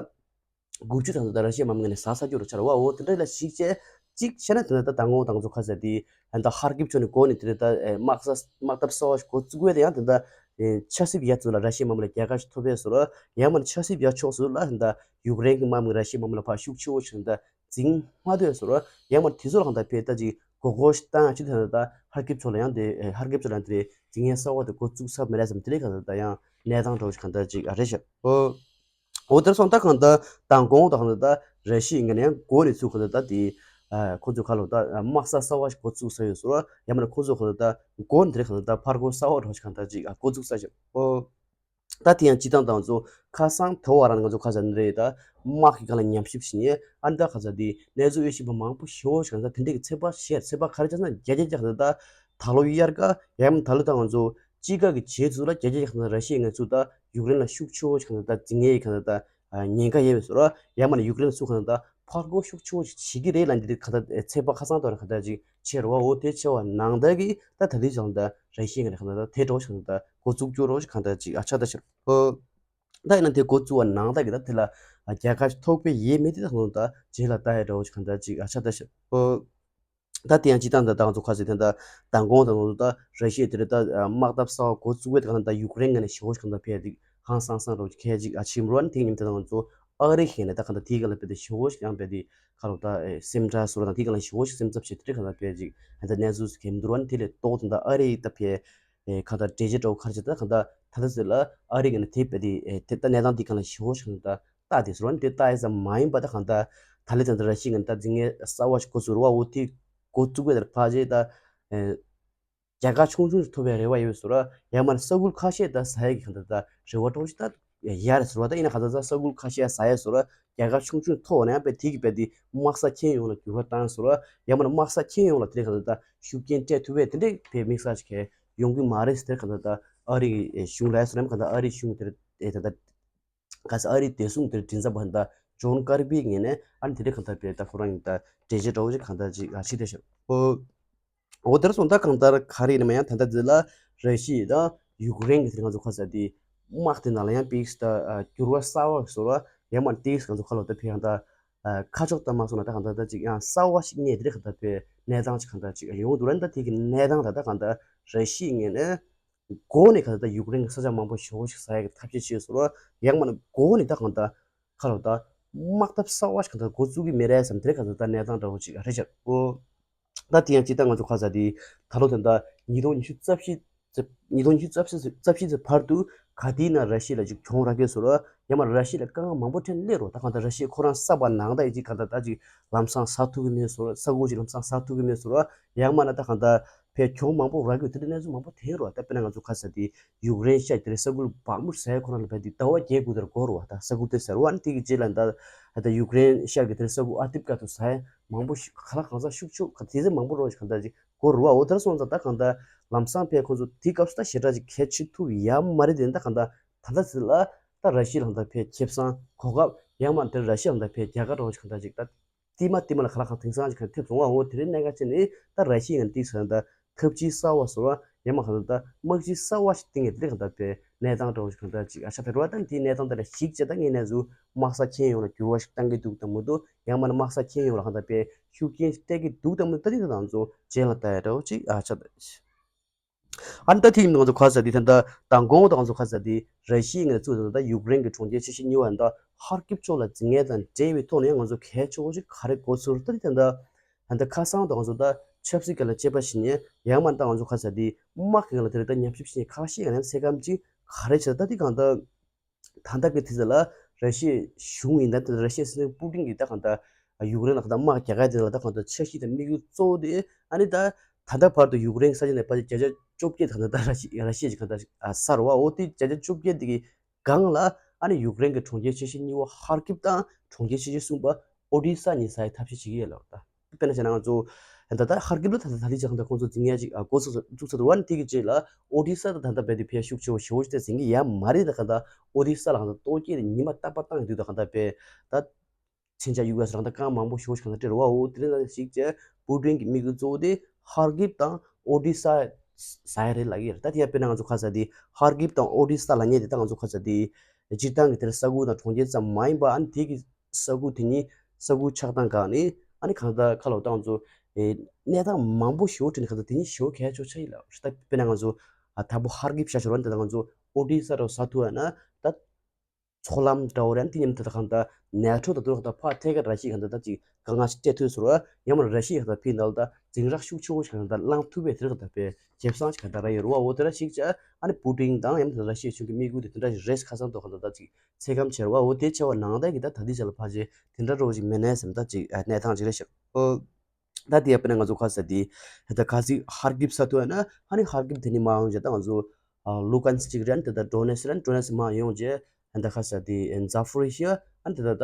དགུ་བཅུ་ཐམ་པ་ད་ར་ཤི་ཡའི་དམག་མི་ངོས་ནས་ཟ་ཚར་རྒྱུ་རུ་ཆགས་རེད་བ། འོ་དེ་འདྲ་ལ་གཞིགས་བྱས་གཅིག་བྱས་ན་དེ་འདྲ་ད་མདང་དགོང་དང་ཚོ་ཁ་ཟེར་དེ་ད་ཧར་ཀིབ་ཕྱོགས་ནས་འགོ་ནས་དེ་འདྲ་ད་དམག་ས་དམག་འཐབ་གསར་བ་ཞིག་འགོ་བཙུགས་པ་དེ་ཡང་དེ་འདྲ་ཆབ་སྲིད་ཡ་ཚོ་ལ་ར་ཤི་ཡའི་དམག་མི་ལ་རྒྱལ་ཁ་ཞིག་ཐོབ་པས་སོ་ར། ཡང་མིན་ན་ཆབ་སྲིད་ཡ་ཕྱོགས་སུ་ལ་ད་ཡུཀ་རེན་གྱི་དམག་མི་ར་ཤི་ཡའི་དམག་མི་ལ་ཕར་ཤུགས་ཆེ་བོ་ཞིག་ད་འཛིང་མ་ཐུབ་པས་སོ་ར། ཡང་མིན་ན་དེ་ཚོ་ལ་གང་ལྟར་ཕེ་ད་ཅིག་མགོ་སྐོར་ཞིག་བཏང་ཡ་ཅིག་དེ་འདྲ་ད་ཧར་ཀིབ་ཕྱོགས་ལ་ཡང་དེ་ཧར་ཀིབ་ཕྱོགས་ལ་ཡང་དེ་འཛིང་ཡ་གསར་བ་དེ་འགོ་བཙུགས་ས་མེད་རེད་བསམ། དེ་རིགས་གང་ལྟར་ད་ཡང་གནས་སྟངས་འདྲ་བོ་ཞིག་གང་ལྟར་ཅིག་ཨ་རེད་ཤག་འོ། འོ་དེར་སོང་ད་གང་ལྟར་མདང་དགོང་དང་གང་ལྟར་ད་ར་ཤི་ཡའི་ངོས་ནས་ཡང་འགོ་ནས་ཚུར་གང་ལྟར་ད་དེ་ཨ་ཁོ་ཚོས་ག་ལོ་ད་དམག་ས་གསར་བ་ཞིག་འགོ་བཙུགས་ས་ཡོད་ཟེར་བ། ཡང་མིན་ན་ཁོ་ཚོས་གང་ལྟར་ད་འགོ་ནས་དེ་རིང་གང་ལྟར་ད་ཕར་རྒོལ་གསར་བ་འདྲ་ཞིག་གང་ལྟར་ཅིག་ཨ་འགོ་བཙུགས་ས་ཞིག་འོ། ད་དེ་ཡང་སྤྱི་བཏང་དང་ཚོ་ཁ་སང་དོ་བ་རང་ང་ཚོ་ཁ་ཟ་ནི་རེད། ད་དམག་གི་སྒང་ལ་ཉམས་ཞིབ་བྱེད་ཉེ་ཨ་ནི་ད་ཁ་ཟ་དེ་གནས་ཚུལ་དབྱེ་ཞིབ་པ་མང་པོ་ཞེ་བོ་ཞིག་གང་ལྟར་དེ་འདྲས་ཀྱི་ཚོད་དཔག་བྱས། ཚོད་དཔག་ག་རེ་བྱས་ན་བརྒྱ་ཆ་བརྒྱ་གང་ལྟར་ད་ད་ལོ་དབྱར་ཁ་ཡང་མིན་ད་ལོ་ད་ང་ཚོ་དཔྱིད་ཀ་གི་རྗེས་སུ་ལ་བརྒྱ་ཆ་བརྒྱ་གང་ལྟར་ར་ཤི་ཡའི་ངོས་སུ་ད་ཡུཀ་རེན་ལ་ཤུགས་ཆེ་བོ་ཞིག་གང་ལྟར་ད་འཛིང་ངེས་ཀྱི་གང་ལྟར་ད་ཉེན་ཁ་ཡོད་པའི་བཟོ་འདྲ། ཡང་མིན་ན་ཡུཀ་རེན་ཚོ་གང་ལྟར་ཕར་རྒོལ་ཤུགས་ཆེ་བོ་ཞིག་བྱེད་ཀྱི་རེད་ལབ་འདི་གང་ལྟར་ཚོད་དཔག་ཁ་སང་དོ་རང་གང་ལྟར་ཅིག་བྱས་རེད་བ། འོ་དེ་བྱས་པ་ནང་ལྟར་གྱི་ད་ད་ལྟའི་ཆ་ལ་ད་ར་ཤི་ཡའི་ངོས་ནས་གང་ལྟར་ད་དེ་འདྲ་བོ་ཞིག་གང་ལྟར་འགོ་བཙུགས་རྒྱུ་རེད་བ་ཞིག་གང་ལྟར་ཅིག་ཨ་ཆགས་ད་ཤག་འོ། ད་ཡིན་ན་དེ་འགོ་བཙུགས་པ་ནང་ལྟར་གྱི་ད་དེ་ལ་རྒྱལ་ཁ་ཐོབ་པའི་ཡས་མས་དེ་ད་གང་ལྟར་རྗེས་ལ་ལྟ་ཡ་འདྲ་བོ་ཞིག་གང་ལྟར་ཅིག་ཨ་ཆགས་ད་ཤག་འོ། ད་དེ་ཡང་སྤྱི་བཏང་ད་ང་ཚོ་ཁ་ཟེར་དེ་ད་མདང་དགོང་དང་ད་ར་ཤི་ཡ་དེ་རེད། ད་དམག་འཐབ་གསར་བ་འགོ་བཙུགས་པའི་ད་གང་ལྟར་ད་ཡུཀ་རེན་ངོས་ནས་ཞེ་བོ་ཞིག་གང་ལྟར་ཕེ་ཡ་དེ་ཧང་སང་སང་རོ་ཁྱད་ཅིག་ཨ་ཕྱིན་རོ། ཨ་ནི་དེ་ཉིན་དེ་ད་ང་ཚོ་ཨ་རི་ཁེ་ནས་ད་གང་ལྟར་དེའི་སྒང་ལ་ཕེ་དེ་ཞེ་བོ་ཞིག་ཡང་ཕེ་དེ་ཁ་ལོ་ད་སེམས་ཁྲལ་བཟོ་ར་དང་དེའི་སྒང་ལ་ཞེ་བོ་ཞིག་སེམས་འཚབ་བྱེད་དེ་གང་ལྟར་ཕེ་ཅིག་ད་གནས་ཚུལ་གེམ་དུ་རོ། ཨ་ནི་དེ་ལས་ཏོག་ད་ད་ཨ་རི་ད་ཕེ་ཁ་ད་འགྲེལ་བརྗོད་འདྲ་བོ་ཁ་ཅིག་ད་གང་ལྟར་ད་ད་ཟེར་ལ་ཨ་རི་ངོས་ནས་དེ་ཕེ་དེ་དེ་ད་གནས་སྟངས་དེའི་སྒང་ལ་ཞེ་བོ་ཞིག་གང་ལྟར་ལྟ་དེ་བཟོ་ར། ཨ་ནི་དེ་ལྟ་ཡ་ཙམ་མ་ཡིན་པ་ད་གང་ལྟར་ད་ལས་ད་ད་ར་ཤི་ཡ་ངོས་ནས་ད་འཛིང་ངེས་གསར་བ་ཞིག་འགོ་བཙུགས་རོ་བ། འོ་དེ་འགོ་བཙུགས་པའི་ཕར་རྗེས་ད་རྒྱལ་ཁ་ཆུང་ཆུང་ཞིག་ཐོབ་པའི་རེ་བ་ཡོད་ཟེར་བ། ཡང་མིན་ན་ས་ཁུལ་ཁ་ཤས་ད་ཟ་ཡ་གི་གང་ལྟར་ད་རེ་བ་འདྲ་བོ་ཞིག་ད་ཡོད་རེད་ཟེར་བ། ད་ཡིན་ན་གང་ལྟར་ད་ས་ཁུལ་ཁ་ཤས་ཟ་ཡ་ཟེར་བ་རྒྱལ་ཁ་ཆུང་ཆུང་ཐོབ་ན་ཡང་ཕེ་དེ་གི་ཕེ་དེ་དམག་ས་ཁྱོན་ཡོངས་ལ་འགྱུར་བ་བཏང་ཟེར་བ། ཡང་མིན་ན་དམག་ས་ཁྱོན་ཡོངས་ལ་དེ་གང་ལྟར་ད་ཤུགས་རྐྱེན་སྤྲད་ཐུབ་པའི་དེ་འདྲའི་ཕེ་དམིགས་བསལ་ཞིག་ཡོང་གི་མ་རེད་ཟེར། གང་ལྟར་ད་ཨ་རི་གཞུང་ལ་ཟེར་ན་གང་ལྟར་ཨ་རི་གཞུང་དེར་ད་ལྟ་ག་ས་ཨ་རིའི་བདེ་སྲུང་དེར་མགྲིན་ཚབ་པ་ད་ཇོན་ཀར་པི་ངོས་ནས་ཨ་ནི་དེ་འདྲའི་གང་ལྟར་ཕེ་ད་ཁོ་རང་ཡིན་ད་འགྲེལ་བརྗོད་འདྲ་བོ་ཞིག་གང་ལྟར་ཅིག་ཨ་ཕྱིན་བསྡད་ཤག་འོ། འོ་དེར་སོང་ད་གང་ལྟར་ག་རེ་ཡིན་ན་མ་ཡང་ད་ལྟ་འདི་ལ་ར་ཤི་ཡ་དང་ཡུཀ་རེན་གྱི་དེ་ང་ཚོ་ཁ་ས་དེ་དམག་དེ་ནང་ལ་ཡང་པིག་ད་འགྱུར་བ་གསར་བ་བཟོ་བ་ཡང་མ་ཏིག་ང་ཚོ་ཁ་ལོ་ད་ཕེ་ཡང་ད་ཁ་ཕྱོགས་ལྟ་མ་སོང་ན་ད་གང་ལྟར་ད་ཅིག་ཡང་གསར་བ་ཞིག་རྙེད་དེ་རེད། གང་ལྟར་ཕེ་གནས་སྟངས་ཅིག་གང་ལྟར་ཅིག་ཡོང་འདུག་ར། ད་དེ་གི་གནས་སྟངས་ད་ད་གང་ལྟར་ར་ཤི་ཡའི་ངོས་ནས། འགོ་ནས་ག་ད་ཡུཀ་རེན་གྱི་ས་ཆ་མང་པོ་ཞེ་པོ་ཞིག་ཟ་ཡག་གི་ཐབས་ཤེས་བྱས་སོང་ར། ཡང་མིན་ན་འགོ་ནས་ད་གང་ད་ཁ་ལོ་ད་དམག་འཐབ་གསར་བ་ཞིག་གང་ད་འགོ་བཙུགས་ཀྱི་མེད་རེད་བསམ་དེ་རེད། ག་ད་ད་གནས་སྟངས་འདྲ་བོ་ཞིག་རེད་ཤག་འོ། ད་དེ་ཡང་ཅི་ད་ང་ཚོ་ཁ་ས་དེ་ད་ལོ་ད་ད་ཉིས་སྟོང་ཉི་ཤུ་རྩ་བཞི་ཉིས་སྟོང་ཉི་ཤུ་རྩ་བཞི་རྩ་བཞི་ཚེ་བར་དུ་ག་དེའི་ནང་ར་ཤི་ཡ་ལ་ཅིག་གྱོང་རག་གི་སོང་ར། ཡང་མིན་ན་ར་ཤི་ཡ་ལ་དཀའ་ངལ་མང་པོ་འཕྲད་སླེབས་རོ། ད་གང་ད་ར་ཤི་ཡ་ཁོ་རང་གསར་པ་ནང་ད་ཡི་ཅིག་གང་ད་ད་ཅིག་ལམ་སང་ཟ་ཐུབ་ཀྱི་མེད་སོང་ར། ས་ཁུལ་ཅིག་ལམ་སང་ཟ་ཐུབ་ཀྱི་མེད་སོང་ར། ཡང་མིན་ན་ད་གང་ད། ཕའི་གྱོང་མང་པོ་རག་གི་དེ་འདྲའི་གནས་ཚུལ་མང་པོ་ཐོན་རོ། ད་དཔེར་ན་ང་ཚོ་ཁ་ས་དེ་ཡུཀ་རེན་ཤར་དེ་རེད། ས་ཁུལ་བག་མུར་ཟ་ཡ་ཁོ་རང་ལ་བས་དེ་ཟླ་བ་བརྒྱད་དགུ་དེར་འགོར་རོ། ད་ས་ཁུལ་དེ་ཟེར་བ་ནི་དེ་གི་རྗེས་ལ་ད་ད་ཡུཀ་རེན་ཤར་གི་དེ་རེད། ས་ཁུལ་ཨ་ཏིབ་ཀ་དུ་ཟ་ཡ་མང་པོ་ཞིག་ག་ལ་གང་ཟག་ཤུགས་ཆུ་ག་དེ་ཚེ་མང་པོ་རོ་ཞིག་ག་ད་ཅིག་འགོར་རོ། འོ་དེར་སོང་ཙང་ད་གང་ད་ལམ་སང་ཕའི་ཁོ་ཚོ་དེ་སྐབས་སུ་ད་ཞེ་དྲག་ཅིག་གལ་ཆེ་ཐུབ་ཡ་མ་རེད། དེ་ད་གང་ད་ད་ད་ཚེ་ལ་ད་ར་ཤི་ཡ་ལ་ད་ཕའི་ཁེ་བཟང་གོ་སྐབས་ཡང་མ་དེར་ར་ཤི་ཡ་ལ་ད་ཕའི་རྒྱལ་ཁ་རོ་ཞིག་ག་ད་ཅིག་ད། ཏི་མ་ཏི་མ་ལ་ག་ལ་གང་དེང་སང་ཅིག་ག་ཐེབས་སོང་བ། འོ་དེ་རིང་གནད་འགག་ཅིག་ནི་ད་ར་ཤི་ཡ་ནས་ཏིག་ཟེར་ན་ད་ཐབས་ཇུས་གསར་བ་བཟོ་བ་ཡང་མ་གང་ད་ད་དམག་ཇུས་གསར་བ་ཞིག་བཏིང་ཡ་དེ་རིང་གང་ད་པའི་གནས་སྟངས་འདྲ་བོ་ཞིག་གང་ད་ཅིག་ཨ་ཆ་དེ་རུ་བ་ད་དེའི་གནས་སྟངས་དེ་ལ་གཞིགས་བྱས་ད་ངས་ནས་བཟུང་དམག་ས་ཁྱོན་ཡོངས་ལ་འགྱུར་བ་ཞིག་བཏང་གི་འདུག་དང་མི་འདུག་ཡང་མ་ན་དམག་ས་ཁྱོན་ཡོངས་ལ་གང་ད་པའི་ཤུགས་རྐྱེན་ཞིག་སྤྲད་ཀྱི་འདུག་དང་མི་འདུག་ད་དེ་ད་ང་ཚོ་རྗེས་ལ་ལྟ་ཡ་འདྲ་བོ་ཅིག་ཨ་ཆ་ད། ཨ་ནི་ད་ཐེངས་ང་ཚོ་ག་ཟེར་དེ་ད་ལྟ་མདང་དགོང་ད་ང་ཚོ་ག་ཟེར་དེ་ར་ཤི་ཡའི་ངོས་ཚུར་ད་ལྟ་ཡུཀ་རེན་གྱི་གྲོང་ཁྱེར་ཆེ་ཤོས་གཉིས་པ་ད་ཧར་ཀིབ་ཕྱོགས་ལ་འཛིང་ངེས་དང་འབྲེལ་བའི་ཐོག་ནས་ང་ཚོ་གལ་ཆེ་བོ་ཞིག་ག་རེ་གོ་ཚུལ་ད་དེ་ད་ལྟ་ད་ལྟ་ཁ་སང་ད་ང་ཚོ་ད་ཆབ་སྲིད་སྒང་ལ་དཔྱད་པ་བྱེད་ནས་ཡང་མ་ད་ང་ཚོ་ག་ཟེར་དེ་དམག་གི་སྒང་ལ་དེ་རིང་ད་ཉམས་ཞིབ་བྱེད་ནས་ཁ་ཤས་ཀྱི་ནས་ཚེ་སྐམ་ཅིག་ག་རེ་བྱེད་ད་དེ་གང་ད། ད་ལྟ་གི་དུས་ཚོད་ལ་ར་ཤི་ཡའི་གཞུང་ཡིན་ད་ར་ཤི་ཡའི་སྲིད་འཛིན་པུ་ཏིན་གྱིས་ད་གང་ལྟར་ཡུཀ་རེན་ལ་གང་ལྟར་དམག་རྒྱག་ག་དེ་ལ་ད་གང་ལྟར་འཆར་གཞི་དང་དམིགས་ཡུལ་གཙོ་བོ་དེ་ཨ་ནི་ད་ད་ལྟ་བར་དུ་ཡུཀ་རེན་གྱི་ས་ཆ་ནས་ཕལ་ཆེར་བརྒྱ་ཆ་བཅོ་བརྒྱད་གང་ལྟར་ད་ར་ཤི་ར་ཤི་ཡ་གང་ལྟར་ཨ་ས་རུ་བ། འོ་དེ་བརྒྱ་ཆ་བཅོ་བརྒྱད་དེ་གི་སྒང་ལ་ཨ་ནི་ཡུཀ་རེན་གྱི་གྲོང་ཁྱེར་ཆེ་ཤོས་གཉིས་པ་ཧར་ཀིབ་དང་གྲོང་ཁྱེར་ཆེ་ཤོས་གསུམ་པ་ ཨོ་ཌི་ས་གཉིས་ཟ་ཡའི་ཐབས་ཤེས་བྱེད་ཀྱི་ཡོད་ལབ་ད། དཔེར་ན་བྱས་ན་ང་ཚོ་ད་ལྟ་ཧར་གིབ་ལ་ད་ལྟ་ད་ལྟའི་ཆ་ཁང་དང་ཁོང་ཚོ་འཛིང་ཡ་ཅིག་འགོ་ཚུགས་འཛུགས་ཚར་འདུག་བ། ནི་དེ་གི་རྗེས་ལ་ཨོ་ཌི་ས་དང་ད་ལྟ་རྦད་དེ་ཕལ་ཤུགས་ཆེ་བོ་ཞེ་བོ་ཅིག་དེ་འཛིང་གི་ཡ་མ་རེད། ད་ག་ད་ཨོ་ཌི་ས་ལ་ག་ད་ཏོག་ཅིག་ཉི་མ་རྟག་པར་བཏང་གི་འདུག་ད་ག་ད་པས་ད། མཚོན་ཆ་གཡུག་ཡ་སོགས་རང་ད་རྐང་མང་པོ་ཞེ་བོ་ཞིག་གང་ལྟར་སྤྲད་རེད་བ། འོ་དེ་རིང་ད་ཞིག་བྱས་པུ་ཏིན་གྱི་དམིགས་ཡུལ་གཙོ་བོ་དེ་ཧར་གིབ་དང་ཨོ་ཌི་ས་ཟ་ཡ་རེད་ལབ་ཀྱི་ཡོད་རེད། ད་དེ་ཡང་དཔེར་ན་ང་ཚོ་ཁ་ས་དེ་ཧར་གིབ་དང་ཨོ་ཌི་ས་ལབ་མཁན་དེ་ད་ང་ཚོ་ཁ་ས་དེ་སྤྱིར་བཏང་གི་དེར་ས་ཁུལ་དང་གྲོང་ཁྱེར་ཙམ་མ་ཡིན་པ། ཨ་ནི་དེ་གི་ས་ཁུལ་དེ་ཉིད་ས་ཁུལ་ཆགས་སྟངས་སྒང་ནས་ཨ་ནི་གང་ལྟར་ཁ་ལོ་ད་ང་ཚོ་ཨེ་གནས་སྟངས་མང་པོ་ཞེ་བོ་བྲིས་ནས་གང་ལྟར་དེ་ཉིད་ཞེ་བོ་གལ་ཆེ་ཆགས་ཡིན་ལབ་རེད། ད་དཔེར་ན་ང་ཚོ་ཨ་དང་པོ་ཧར་གིབ་བཞག་ཞོར་བ་ནི་ད་ང་ཚོ་ཨོ་ཌི་ས་རུ་ཟ་ཐུབ་ཡ་ན་ད། མཚོ་ལམ་འདྲ་བོ་རེད། དེ་མཉམ་དུ་ད་གང་ལྟར་ནེ་ཊོ་དང་དུ་ར་གང་ལྟར་ཕར་ཐད་ཀར་ར་ཤི་ཡ་གང་ལྟར་ད་ཅིག་དཀའ་ངལ་ཞིག་སྤྲད་ཐུབ་ཟེར་བ། ཡང་མ་ར་ཤི་ཡ་གང་ལྟར་ཕི་ནང་ལ་ད་འཛིང་རགས་ཤུགས་ཆེ་བོ་ཞིག་གང་ལྟར་བླང་ཐུབ་པའི་དེ་རིགས་གང་ལྟར་པའི་ཇེ་བཟང་ཞིག་གང་ལྟར་ར་ཡོད་རེད་བ། འོ་དེ་ར་ཞིག་བྱས་ཨ་ནི་པུ་ཏིན་དང་ཡང་མ་ར་ཤི་ཡ་གཞུང་གི་དམིགས་ཡུལ་དེ་དེ་འདྲ་ཞིག་རེད། ཁ་སང་དུ་གང་ལྟར་ད་ཅིག་ཚད་བཀག་བྱས་རེད་བ། འོ་དེ་བྱས་པ་ནང་ལྟར་གྱི་ད་ད་ལྟའི་ཆ་ལ་ཕལ་ཆེར་དེ་འདྲ་འདྲ་བོ་ཞིག་མེད་ནའི་བསམ། ད་ཅིག་གནས་སྟངས་ཅིག་རེད་ཤག་ཨོ། ད་དེ་ཡང་དཔེར་ན་ང་ཚོ་ཁ་ས་དེ་ད་ཁ་སིག་ཧར་གིབ་ས་ཐུ་ཡ་ན་ཧ་ནི་ཧར་གིབ་དེ་ནི་མ་འོང་ཞེ་ད་ང་ཚོ་ལུ་ཀན་སི་ཅིག་རན་དེ་ད་ཌོ་ནེ་སི་རན་ཌོ་ནེ་སི་མ་ཡོང་རྗེས་ད་ཁ་ས་དེ་ཛ་ཕོ་རི་ཤི་ཡ་ཨ་ནི་དེ་ད་ད་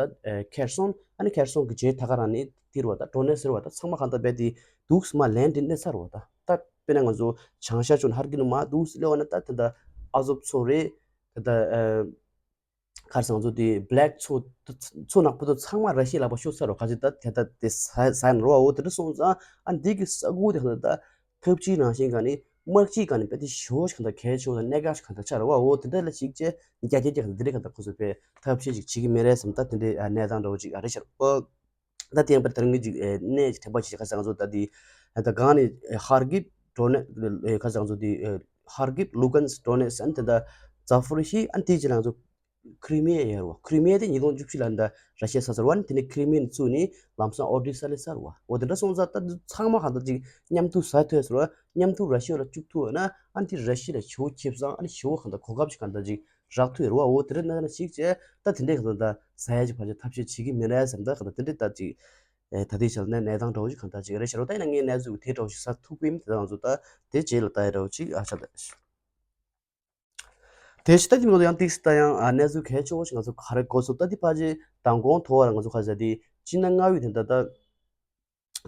ཁེར་སོན་ཨ་ནི་ཁེར་སོན་གི་རྗེས་ད་ག་རང་ནི་དེ་རུ་བ་ད་ཌོ་ནེ་སི་རུ་བ་ད་ཚང་མ་གང་ད་རྦད་དེ་དུག་སི་མ་ལན་དེ་གནས་ཚར་བ། ད་ད་དཔེར་ན་ང་ཚོ་བྱང་ཤར་ཕྱོགས་ཧར་གིབ་ནི་མ་དུག་སི་སླེབས་བ་ན་ད་དེ་ད་ཨ་ཟོབ་མཚོ་རེད། དེ་ད་ཁར་སང་ཚོ་དེ་བྷི་ལེག་མཚོ་མཚོ་ནག་པོ་དེ་ཚང་མ་ར་ཤི་ཡའི་ལག་པ་ཤོར་ཚར་རོ། ཁ་ཅིག་ད་དེ་ད་དེ་ས་ས་ཡན་རོ་བ། འོ་དེ་འདྲ་སོང་ཙང་ཨ་འདི་གི་ས་ཁུལ་དེ་ག་ད་ཐབས་ཇུས་ནང་བཞིན་ག་ནི་དམག་སྤྱིའི་ག་ནི་དཔེ་དེ་ཞོ་ཞིག་ག་ད་གལ་ཆེ་བ་གནད་འགག་ཞིག་ག་ད་ཆགས་རོ་བ། འོ་དེ་འདྲ་ལ་ཞིག་ཅེ་རྒྱ་སྐྱེད་ཀྱི་ག་ད་འདི་རེད། ག་ད་ཁོ་ཚོ་དཔེ་ཐབས་ཤེས་ཞིག་བྱེད་ཀྱི་མེད་རེད་བསམ། ད་དེ་འདྲའི་གནས་སྟངས་འདྲ་བོ་ཅིག་ཨ་རེད་ཤར་ཨོ། ད་དེ་ཡང་པར་དེ་རིང་གི་ཅིག་གནས་ཀྱི་དྲན་པ་ཞིག་ཁ་སང་ཚོ་ད་དེ་ད་གང་ནི་ཧར་གིབ་ཌོ་ནེ་ཁ་སང་ཚོ་དེ་ཧར་གིབ་ལུ་ཀན་སི་ཌོ་ནེ་སི་ཨན་དེ་ད་ཛ་ཕོ་རི་ཤི་ཨན་དེ་ཅི་ལ་ང་ཚོ་ཁི་རི་མི་ཡ་ཡར་བ། ཁི་རི་མི་ཡ་དེ་ཉིས་སྟོང་བཅུ་བཞི་ལ་འདི་ར་ཤི་ཡ་ས་ཚར་བ་ནི་དེ་ནས་ཁི་རི་མི་ཡ་ནས་བཙུགས་ནས་ལམ་སང་ཨོ་ཌི་ས་ལ་ཚར་བ། འོ་དེ་འདྲ་སོང་ཙང་ད་འདི་ཚང་མ་གང་ལྟར་ཅིག་མཉམ་དུ་ཟ་ཐུབ་ཡ་ཟེར་བ། མཉམ་དུ་ར་ཤི་ཡ་ལ་བཅུག་ཐུབ་ཡ་ན་ཨ་ནི་དེ་ར་ཤི་ཡ་ལ་ཞེ་བོ་ཁེ་བཟང་ཨ་ནི་ཞེ་བོ་གང་ལྟར་གོ་སྐབས་ཅིག་གང་ལྟར་ཅིག་རག་ཐུབ་ཡ་རེད་བ། འོ་དེ་འདྲ་ན་ན་ཞིག་བྱས་ད་དེ་འདྲའི་གང་ལྟར་ཟ་ཡ་ཅིག་ཕལ་ཆེར་ཐབས་ཤེས་བྱེད་ཀྱི་མེད་ན་བསམ། ད་གང་ལྟར་དེ་འདྲའི་ད་ཅིག་ཨེ་ད་ལྟའི་ཆར་ནས་གནས་སྟངས་འདྲ་བོ་ཞིག་གང་ལྟར་ཅིག་རེད་ཤག་རོ། ད་ཡིན་ན་ངས་གནས་ཚུལ་དེ་འདྲ་བོ་ཞིག་ཟ་ཐུབ་ཀྱི་མིན་དེ་ང་ཚོ་ད་དེ་རྗེས་ལ་ལྟ་ཡ་འདྲ་བོ་ཅིག་ཨ་ཆ་ད། དེ་ཕྱི་ད་དེ་ང་ཚོ་ཡང་ཏིག་སི་ད་ཡང་ཨ་གནས་ཚུལ་གལ་ཆེ་བོ་ཞིག་ང་ཚོ་ག་རེ་གོ་སོང་། ད་དེ་ཕལ་ཆེར་མདང་དགོང་ཐོག་ལ་ང་ཚོ་ཁ་ཟ་དེ་སྤྱི་ཟླ་ལྔ་པའི་དེ་ད་ད་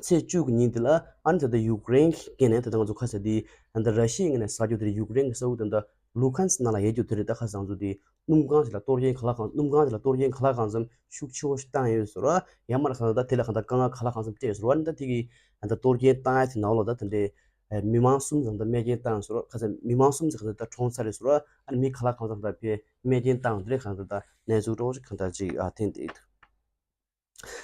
ཚེས་བཅུ་གི་ཉིན་དེ་ལ་ཨ་ནི་ད་ད་ཡུཀ་རེན་གྱི་ངོས་ནས་ད་ད་ང་ཚོ་ཁ་ཟ་དེ་ད་ད་ར་ཤི་ཡའི་ངོས་ནས་ཟ་རྒྱུ་དེ་རེད། ཡུཀ་རེན་གྱི་ས་ཁུལ་དེ་ད་ལུ་ཁན་སི་ནང་ལ་ཡོད་རྒྱུ་དེ་རེད། ད་ཁ་ཟ་ང་ཚོ་དེ་སྣུམ་ཁང་ཞིག་ལ་གཏོར་སྐྱོན་ག་ལ་གང་སྣུམ་ཁང་ཞིག་ལ་གཏོར་སྐྱོན་ག་ལ་གང་འཚམ་ཤུགས་ཆེ་བོ་ཞིག་བཏང་ཡོད་ཟེར་བ། ཡང་མ་ར་ཁ་ད་དེ་ལ་གང་ད་དཀའ་ངལ་ག་ལ་གང་འཚམ་སྤྲད་ཟེར་བ། ནི་ད་དེ་གི་ད་གཏོར་སྐྱོན་བཏང་ཡ་དེ་ནང་ལོགས་ད་དེ་འདྲའི་ཨ་མི་མང་གསུམ་ཙམ་ད་རྨས་སྐྱོན་བཏང་ཟེར་བ། ཁ་ཚ་མི་མང་གསུམ་ཙམ་ག་ཚ་ད་གྲོངས་ཚར་རེད་ཟེར་བ། ཨ་ནི་མི་ག་ལ་གང་ཙམ་ད་ཕའི་རྨས་སྐྱོན་བཏང་དེ་རེད། གང་ད་ད་གནས་ཚུལ་འདྲ་བོ་ཞིག་གང་ད་ཅིག་ཨ་ཐོན་བསྡད་ཡོད།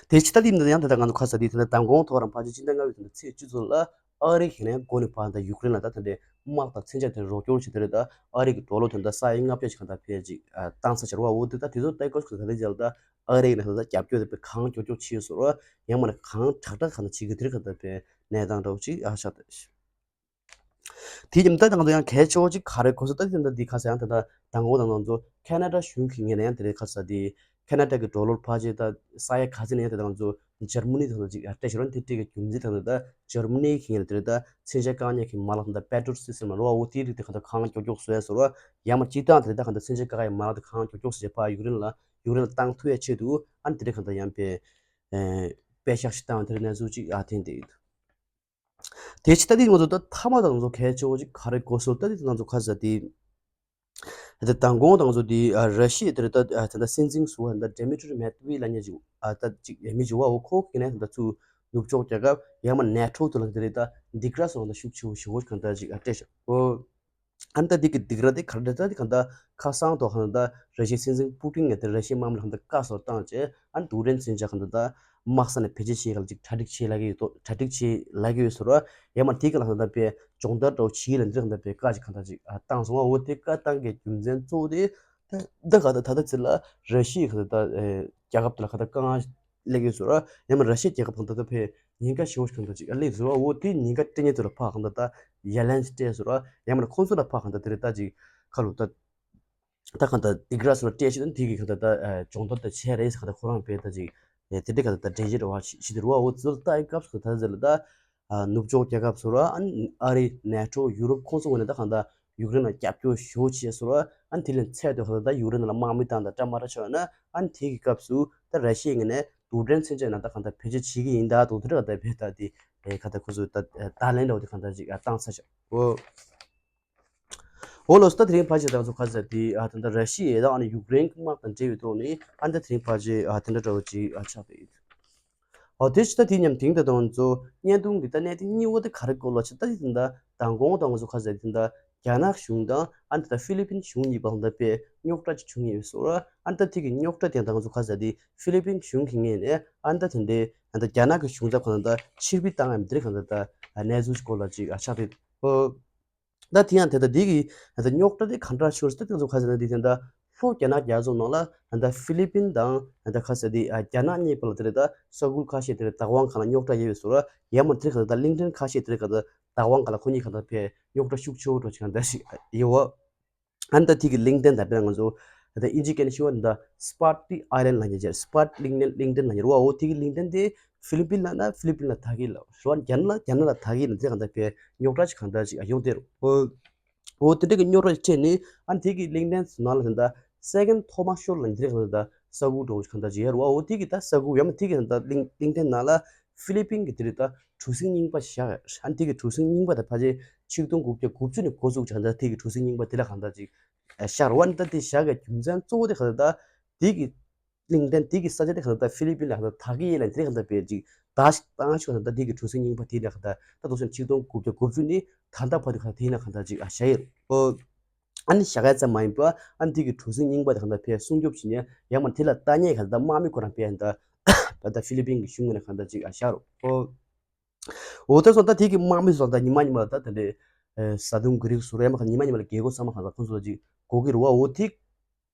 དེ་ཕྱི་ད་དེ་ཡིན་ན་ཡང་ད་ལྟ་ང་ཚོ་ཁ་ས་དེ་ད་ལྟ་མདང་དགོང་ཐོག་རང་ཕལ་ཆེར་སྤྱི་ཟླ་ལྔ་པའི་ད་ལྟ་ཚེས་བཅུ་ཚོ་ལ་ཨ་རི་གི་ནས་འགོ་ནས་བར་ད་ཡུཀ་རེན་ལ་ད་ད་འདྲའི་དམག་དང་མཚོན་ཆ་དེ་རོགས་སྐྱོར་བྱེད་དེ་རེད། ད་ཨ་རི་གི་ཌོ་ལར་དེ་ད་ས་ཡ་ལྔ་བརྒྱ་ཞིག་གང་ད་ཕལ་ཅིག་བཏང་ས་ཆེར་བ། འོ་དེ་ད་དེ་ཚོ་ལྟ་སྐོར་ཞིག་ད་ལྟ་ཅག་ད་ཨ་རི་གི་ནས་ད་རྒྱབ་སྐྱོར་དེ་གང་མགྱོགས་མགྱོགས་བྱས་ཟེར་བ། ཡང་མ་ན་གང་དྲག་དྲག་གང་ད་བྱེད་གི་དེ་རེད། གང་ད་པའི་གནས་སྟངས་འདྲ་བོ་ཅིག་ཨ་ཆགས་ད། དེ་ཡིན་ད་ང་ཚོ་ཡང་གལ་ཆེ་བོ་ཅིག་ག་རེ་གོ་སོང་། ད་དེ་ད་འདི་ཁ་ས་ཡང་ད་ད་དང་པོ་དང་ང་ཚོ་ཁེ་ན་ཌ་གཞུང་གི་ངོས་ནས་ཡང་དེ་རེད། ཁ་ས་དེ་ཁེ་ན་ཌ་གི་ཌོ་ལར་ཕལ་ཆེར་ད་ས་ཡ་ག་ཚད་ནས་ཡང་དེ་ད་ང་ཚོ་འཇར་མ་ནི་དང་ཅིག་སྤྲད་ཤོར་བ། དེ་སྤྲད་གི་རྒྱུ་མཚན་ད་ད་འཇར་མ་ནི་གི་ངོས་ནས་དེ་རེད། ད་མཚོན་ཆ་བཀག་ཉར་གྱི་མ་ལག་ད་པེ་ཊོལ་སི་སི་ཊམ་ལ་རོ་བ། འོ་དེའི་རིགས་དེ་གང་ད་གང་མགྱོགས་མགྱོགས་བཟོ་ཡ་ཟེར་བ། ཡང་མ་སྤྱིར་བཏང་དེ་རེད། ད་གང་ད་མཚོན་ཆ་བཀག་ཡ་མ་ལག་དེ་གང་མགྱོགས་མགྱོགས་བཟོ་བྱས་ཕར་ཡུཀ་རེན་ལ་ཡུཀ་རེན་ལ་བཏང་ཐུབ་ཡ་ཆེད་དུ་ཨ་ནི་དེ་རེད། གང་ད་ཡང་པའི་པད་ཤག་ཞིག་བཏང་བ་དེ་རེད། གནས་ཚུལ་ཅིག་ཨ་ཐོན་བསྡད་ཡོད། དེ་ཕྱི་ད་དེ་ང་ཚོ་ད་མཐའ་མ་ད་ང་ཚོ་གལ་ཆེ་བོ་ཅིག་ག་རེ་གོ་སོང་། ད་དེ་ང་ཚོ་ཁ་ས་དེ་ད་མདང་དགོང་ད་ང་ཚོ་དེ་ཨ་ར་ཤི་ཡ་དེ་རེད། ད་ད་ད་སྲིད་འཛིན་ཟུར་པ་ད་ཌི་མི་ཊི་རི་མེད་ཝེ་ལབ་མཁན་ཅིག་ཨ་ད་ཅིག་ཡ་མི་ཅིག་བ། འོ་ཁོ་གི་ནས་ད་ཚུར་ནུབ་ཕྱོགས་རྒྱལ་ཁབ་ཡང་མ་ནེ་ཊོ་དེ་ལ་དེ་རེད། ད་སྡིགས་ར་སོང་ད་ཤུགས་ཆེ་བོ་ཞེ་བོ་གང་ད་ཅིག་ཨ་སྤྲད་ཤག་འོ། ཨ་ནི་ད་འདི་གི་སྡིགས་ར་དེ་ག་རེ་རེད། ད་འདི་གང་ལྟར་ཁ་སང་ཐོག་གང་ལྟར་ར་ཤི་ཡའི་སྲིད་འཛིན་པུ་ཏིན་ངོས་དེ་ར་ཤི་ཡའི་དམག་མི་ལ་གང་ལྟར་བཀའ་སྩལ་བཏང་བྱས། ཨ་ནི་ཡུཀ་རེན་མཚོན་ཆ་གང་ལྟར་ད་དམག་ས་ནས་བེད་སྤྱོད་བྱེད་ག་ལ་ཅིག་གྲ་སྒྲིག་བྱེད་ལབ་ཀྱི་ཡོད་དོ། གྲ་སྒྲིག་བྱེད་ལབ་ཀྱི་ཡོད་ཟེར་བ། ཡང་མ་དེ་ག་ལ་གང་ལྟར་པའི་སྦྱོང་བརྡར་འདྲ་བོ་བྱེད་ལབ་འདི་གང་ལྟར་པའི་བཀའ་ཅིག་གང་ལྟར་ཅིག་ཨ་བཏང་སོང་བ། འོ་དེ་བཀའ་བཏང་གི་རྒྱུ་མཚན་གཙོ་བོ་དེ་ད་ད་ག་ད་ད་ད་ཚེ་ལ་ར་ཤི་ཡའི་གང་ལྟར་ད་ཨེ་རྒྱལ་ཁབ་དེ་ལ་གང་ལྟར་དཀའ་ངལ་སླེབས་ཡོད་ཟེར་བ། ཡང་མ་ར་ཤི་ཡའི་རྒྱལ་ཁབ་གང་ལྟར་ད་ཕའི་ཉེན་ཁ་ཞེ་བོ་ཞིག་གང་ལྟར་ཅིག་ཨ་སླེབས་ཟེར་བ། འོ་དེ་ཉེན་ཁ་སྤྲད་མཁན་དེ་ལ་ཕར་གང་ལྟར་ད་ཡ་ལན་ཞིག་སྤྲད་ཟེར་བ། ཡང་མ་ན་ཁོང་ཚོ་ལ་ཕར་གང་ལྟར་དེ་རེད། ད་ཅིག་ཁ་ལོ་ད་ད་གང་ལྟར་སྡིགས་ར་སོགས་སྤྲད་ཤེས་ད་དེ་གི་གང་ལྟར་ད་སྦྱོང་བརྡར་ད་བྱས་རེད་ཟེར། གང་ལྟར་ཁོ་རང་པས་ད་ཅིག་དེ་འདྲའི་གང་ལྟར་ད་འགྲེལ་བཤད་རེ་བ་ཞིག་ཞིག་དེ་རེད་བ། འོ་ཚོ་ལ་ལྟ་ཡི་སྐབས་སུ་ད་ཟེར་ལ་ད་ནུབ་ཕྱོགས་རྒྱལ་ཁབ་ཚོ་ར་ཨ་ནི་ཨ་རི་ནེ་ཊོ་ཡུ་རོབ་ཁོང་ཚོ་ངོས་ནས་ད་གང་ལྟར་ཡུཀ་རེན་ལ་རྒྱབ་སྐྱོར་ཞེ་བོ་བྱས་ཟེར་བ། ཨ་ནི་དེ་ལས་ཚད་དུ་གང་ལྟར་ད་ཡུཀ་རེན་ལ་དམག་མི་བཏང་དང་འདྲ་མ་འདྲ་བྱས་ན་ཨ་ནི་དེ་གི་སྐབས་སུ་ད་ར་ཤི་ཡའི་ངོས་ནས་ རྡུལ་ཕྲན་མཚོན་ཆ་ནང་ད་གང་ལྟར་བེད་སྤྱོད་བྱེད་ཀྱི་ཡིན། ད་དུ་དུ་ར་ད་བེད་ད་དེ་ག་ད་ཁོ་ཚོ་ད་ད་ལན་འདྲ་བོ་དེ་གང་ལྟར་ཅིག་བཏང་ཚར་ཤག་འོ། འོ་ལོ་སི་ད་དེ་རིང་ཕལ་ཆེར་ད་ང་ཚོ་ཁ་ཟེར་དེ་ཨ་ད་ད་ར་ཤི་ཡ་དང་ཨ་ནི་ཡུཀ་རེན་གྱི་དམག་དང་འབྲེལ་བའི་ཐོག་ནས་ཨ་ད་དེ་རིང་ཕལ་ཆེར་ཨ་དེ་འདྲ་འདྲ་བོ་ཅིག་ཨ་ཆགས་བསྡད་ཡོད། འོ་དེ་ཕྱི་ད་དེ་མཉམ་དེང་ད་དང་ང་ཚོ་བརྙན་ཐུང་གི་ད་གནད་དོན་གཉིས་པ་དེ་ག་རེ་སྐོར་ལ་ཕྱི་ད་དེ་ད་མདང་དགོང་ད་ང་ཚོ་ཁ་ཟེར་དེ་ད་རྒྱ་ནག་གཞུང་དང་ཨ་ད་ད་ཧྥི་ལི་པིན་གཞུང་གཉིས་བར་ད་དཔེ་རྙོག་དྲ་ཅིག་བྱུང་ཡོད་སོ་ར། ཨ་ད་དེ་གི་རྙོག་དྲ་དེ་ད་ང་ཚོ་ཁ་ཟེར་དེ་ཧྥི་ལི་པིན་གཞུང་གི་ངོས་ནས་ཨ་ད་དེ་འདྲའི་ཨ་ད་རྒྱ་ནག་གི་གཞུང་ཚབ་ཁང་ད་ཕྱིར་འབུད་བཏང་ཡམ་དེ་རིགས་ཁང་ད་ད་གནས་ཚུལ་སྐོར་ལ་ཅིག་ཨ་ཆགས་དེ། ད་དེ་ཡང་དེ་ལྟ་འདི་གི་ད་རྙོག་དྲ་དེ་ག་འདྲ་ཤོར་ཟེར་ཏེ་ང་ཚོ་ཁ་ཟེར་ན་འདི་དེ་འདྲ་ལྷོ་རྒྱ་ནག་རྒྱ་མཚོ་ནང་ལ་ད་ཧྥི་ལི་པིན་དང་ད་ཁ་ཟེར་དེ་རྒྱ་ནག་གཉིས་བར་ལ་དེ་རེད། ད་ས་ཁུལ་ཁ་ཤས་དེ་རེད། བདག་དབང་གང་ལ་རྙོག་དྲ་ཡོད་པའི་བཟོ་ར། ཡང་མ་དེ་ག་ད་གླིང་ཕྲན་ཁ་ཤས་དེ་རེད་ག་ད་བདག་དབང་གང་ལ་ཁོ་གཉིས་ག་ད་ཕེ་རྙོག་དྲ་ཤུགས་ཆེ་བོ་འགྲོ་ཆེ་ག་འདྲ་ཞིག་ཡོད་བ། ཨ་ནི་ད་དེ་གི་གླིང་ཕྲན་ད་དཔེར་ན་ང་ཚོ་ད་ཨིན་ཇི་སྐད་ནས་ཞུ་བ་ད་སྤར་ཊི་ཨའི་ལན་ལབ་མཁན་ཅིག་སྤར་ཊི་གླིང་ཕྲན་གླིང་ཕྲན་ལབ་མཁན་རེད་བ། འོ་དེ་གི་གླིང་ཕྲན་དེ་ཧྥི་ལི་པིན་ལབ་ན་ཧྥི་ལི་པིན་ལ་ཐད་ཀྱི་ལབ་རེད་བ། རྒྱ་ནག་ལ་རྒྱ་ནག་ལ་ཐད་ཀྱི་ལབ་དེ་གང་ལྟར་བས་རྙོག་དྲ་ཅིག་གང་ལྟར་ཅིག་ཡོང་དེ་རེད། འོ་འོ་དེ་འདྲ་གི་རྙོག་དྲ་ཅིག་འཕྲད་ནས་ཨ་ནི་དེ་གི་གླིང་ཕྲན་ནང་ལ་ད་ད་སེ་ཀན་ཐོ་མ་ཤོར་ལབ་མཁན་དེ་གང་ལྟར་ད་ས་ཁུག་འགྲོ་གང་ལྟར་ཅིག་ཡོད་རེད་བ། འོ་དེ་གི་ད་ས་ཁུག་ཡང་མ་དེ་གི་ད་གླིང་གླིང་ཕྲན་ནང་ལ་ཧྥི་ལི་པིན་གི་དེ་རེད་ད་གྲུ་གཟིངས་རྙིང་པ་བཞག་ཡོད་རེད། ཨ་ནི་དེ་གི་གྲུ་གཟིངས་རྙིང་པ་ད་ཕལ་ཆེར་ཆིག་སྟོང་དགུ་བརྒྱ་དགུ་བཅུ་ནས་འགོ་བཙུགས་ཀྱང་ད་དེ་གི་གྲུ་གཟིངས་རྙིང་པ་དེ་ལ་གང་ལྟར་ཅིག་ཤར་བ་ནི་ད་དེ་བཞག་གི་རྒྱུ་མཚན་གཙོ་བོ་དེ་གང་ལྟར་ད་དེ་གི་གླིང་ཕྲན་དེ་གི་ས་ཆ་དེ་གང་ལྟར་ད་ཧྥི་ལི་པིན་ལ་གང་ལྟར་ད་གི་ཡེ་ལ་དེ་གང་ལྟར་བས་ཅིག་ད་ཞིག་བཏང་ཤོག་ད་དེ་གི་གྲུ་གཟིངས་རྙིང་པ་དེ་ལ་གང་ལྟར་ད་དུང་ཆིག་སྟོང་དགུ་བརྒྱ་དགུ་བཅུ་ནས་ད་ལྟ་བར་དུ་གང་ལྟར་དེ་ན་གང་ལྟར་ཅིག་ཨ་བཞག་ཡོད། ཨ་ནི་བཞག་ཡ་ཙམ་མ་ཡིན་པ་ཨ་ནི་དེ་གི་གྲུ་གཟིངས་རྙིང་པ་དེ་གང་ལྟར་བས་སྲུང་སྐྱོབ་བྱེད་ཉན་ཡང་མ་དེ་ལ་ལྟ་ཉན་གང་ལྟར་དམག་མི་ཁོ་རང་བས་ད་ད་ཧྥི་ལི་པིན་གི་གཞུང་ངོས་ནས་གང་ལྟར་ཅིག་ཨ་བཞག་རོགས། འོ་ད་སོང་ད་དེ་གི་དམག་མི་སོང་ད་ཉི་མ་ཉི་མ་ལ་ད་དེ་འདྲའི་བཟའ་བཏུང་གི་རིགས་སུ་རེད་མ་ག་ཉི་མ་ཉི་མ་ལ་རྒྱལ་སྒོ་ཚང་མ་གང་ལྟར་ཁོང་ཚོ་ལ་ཅིག་དགོས་ཀྱི་རེད་བ། འོ་དེ་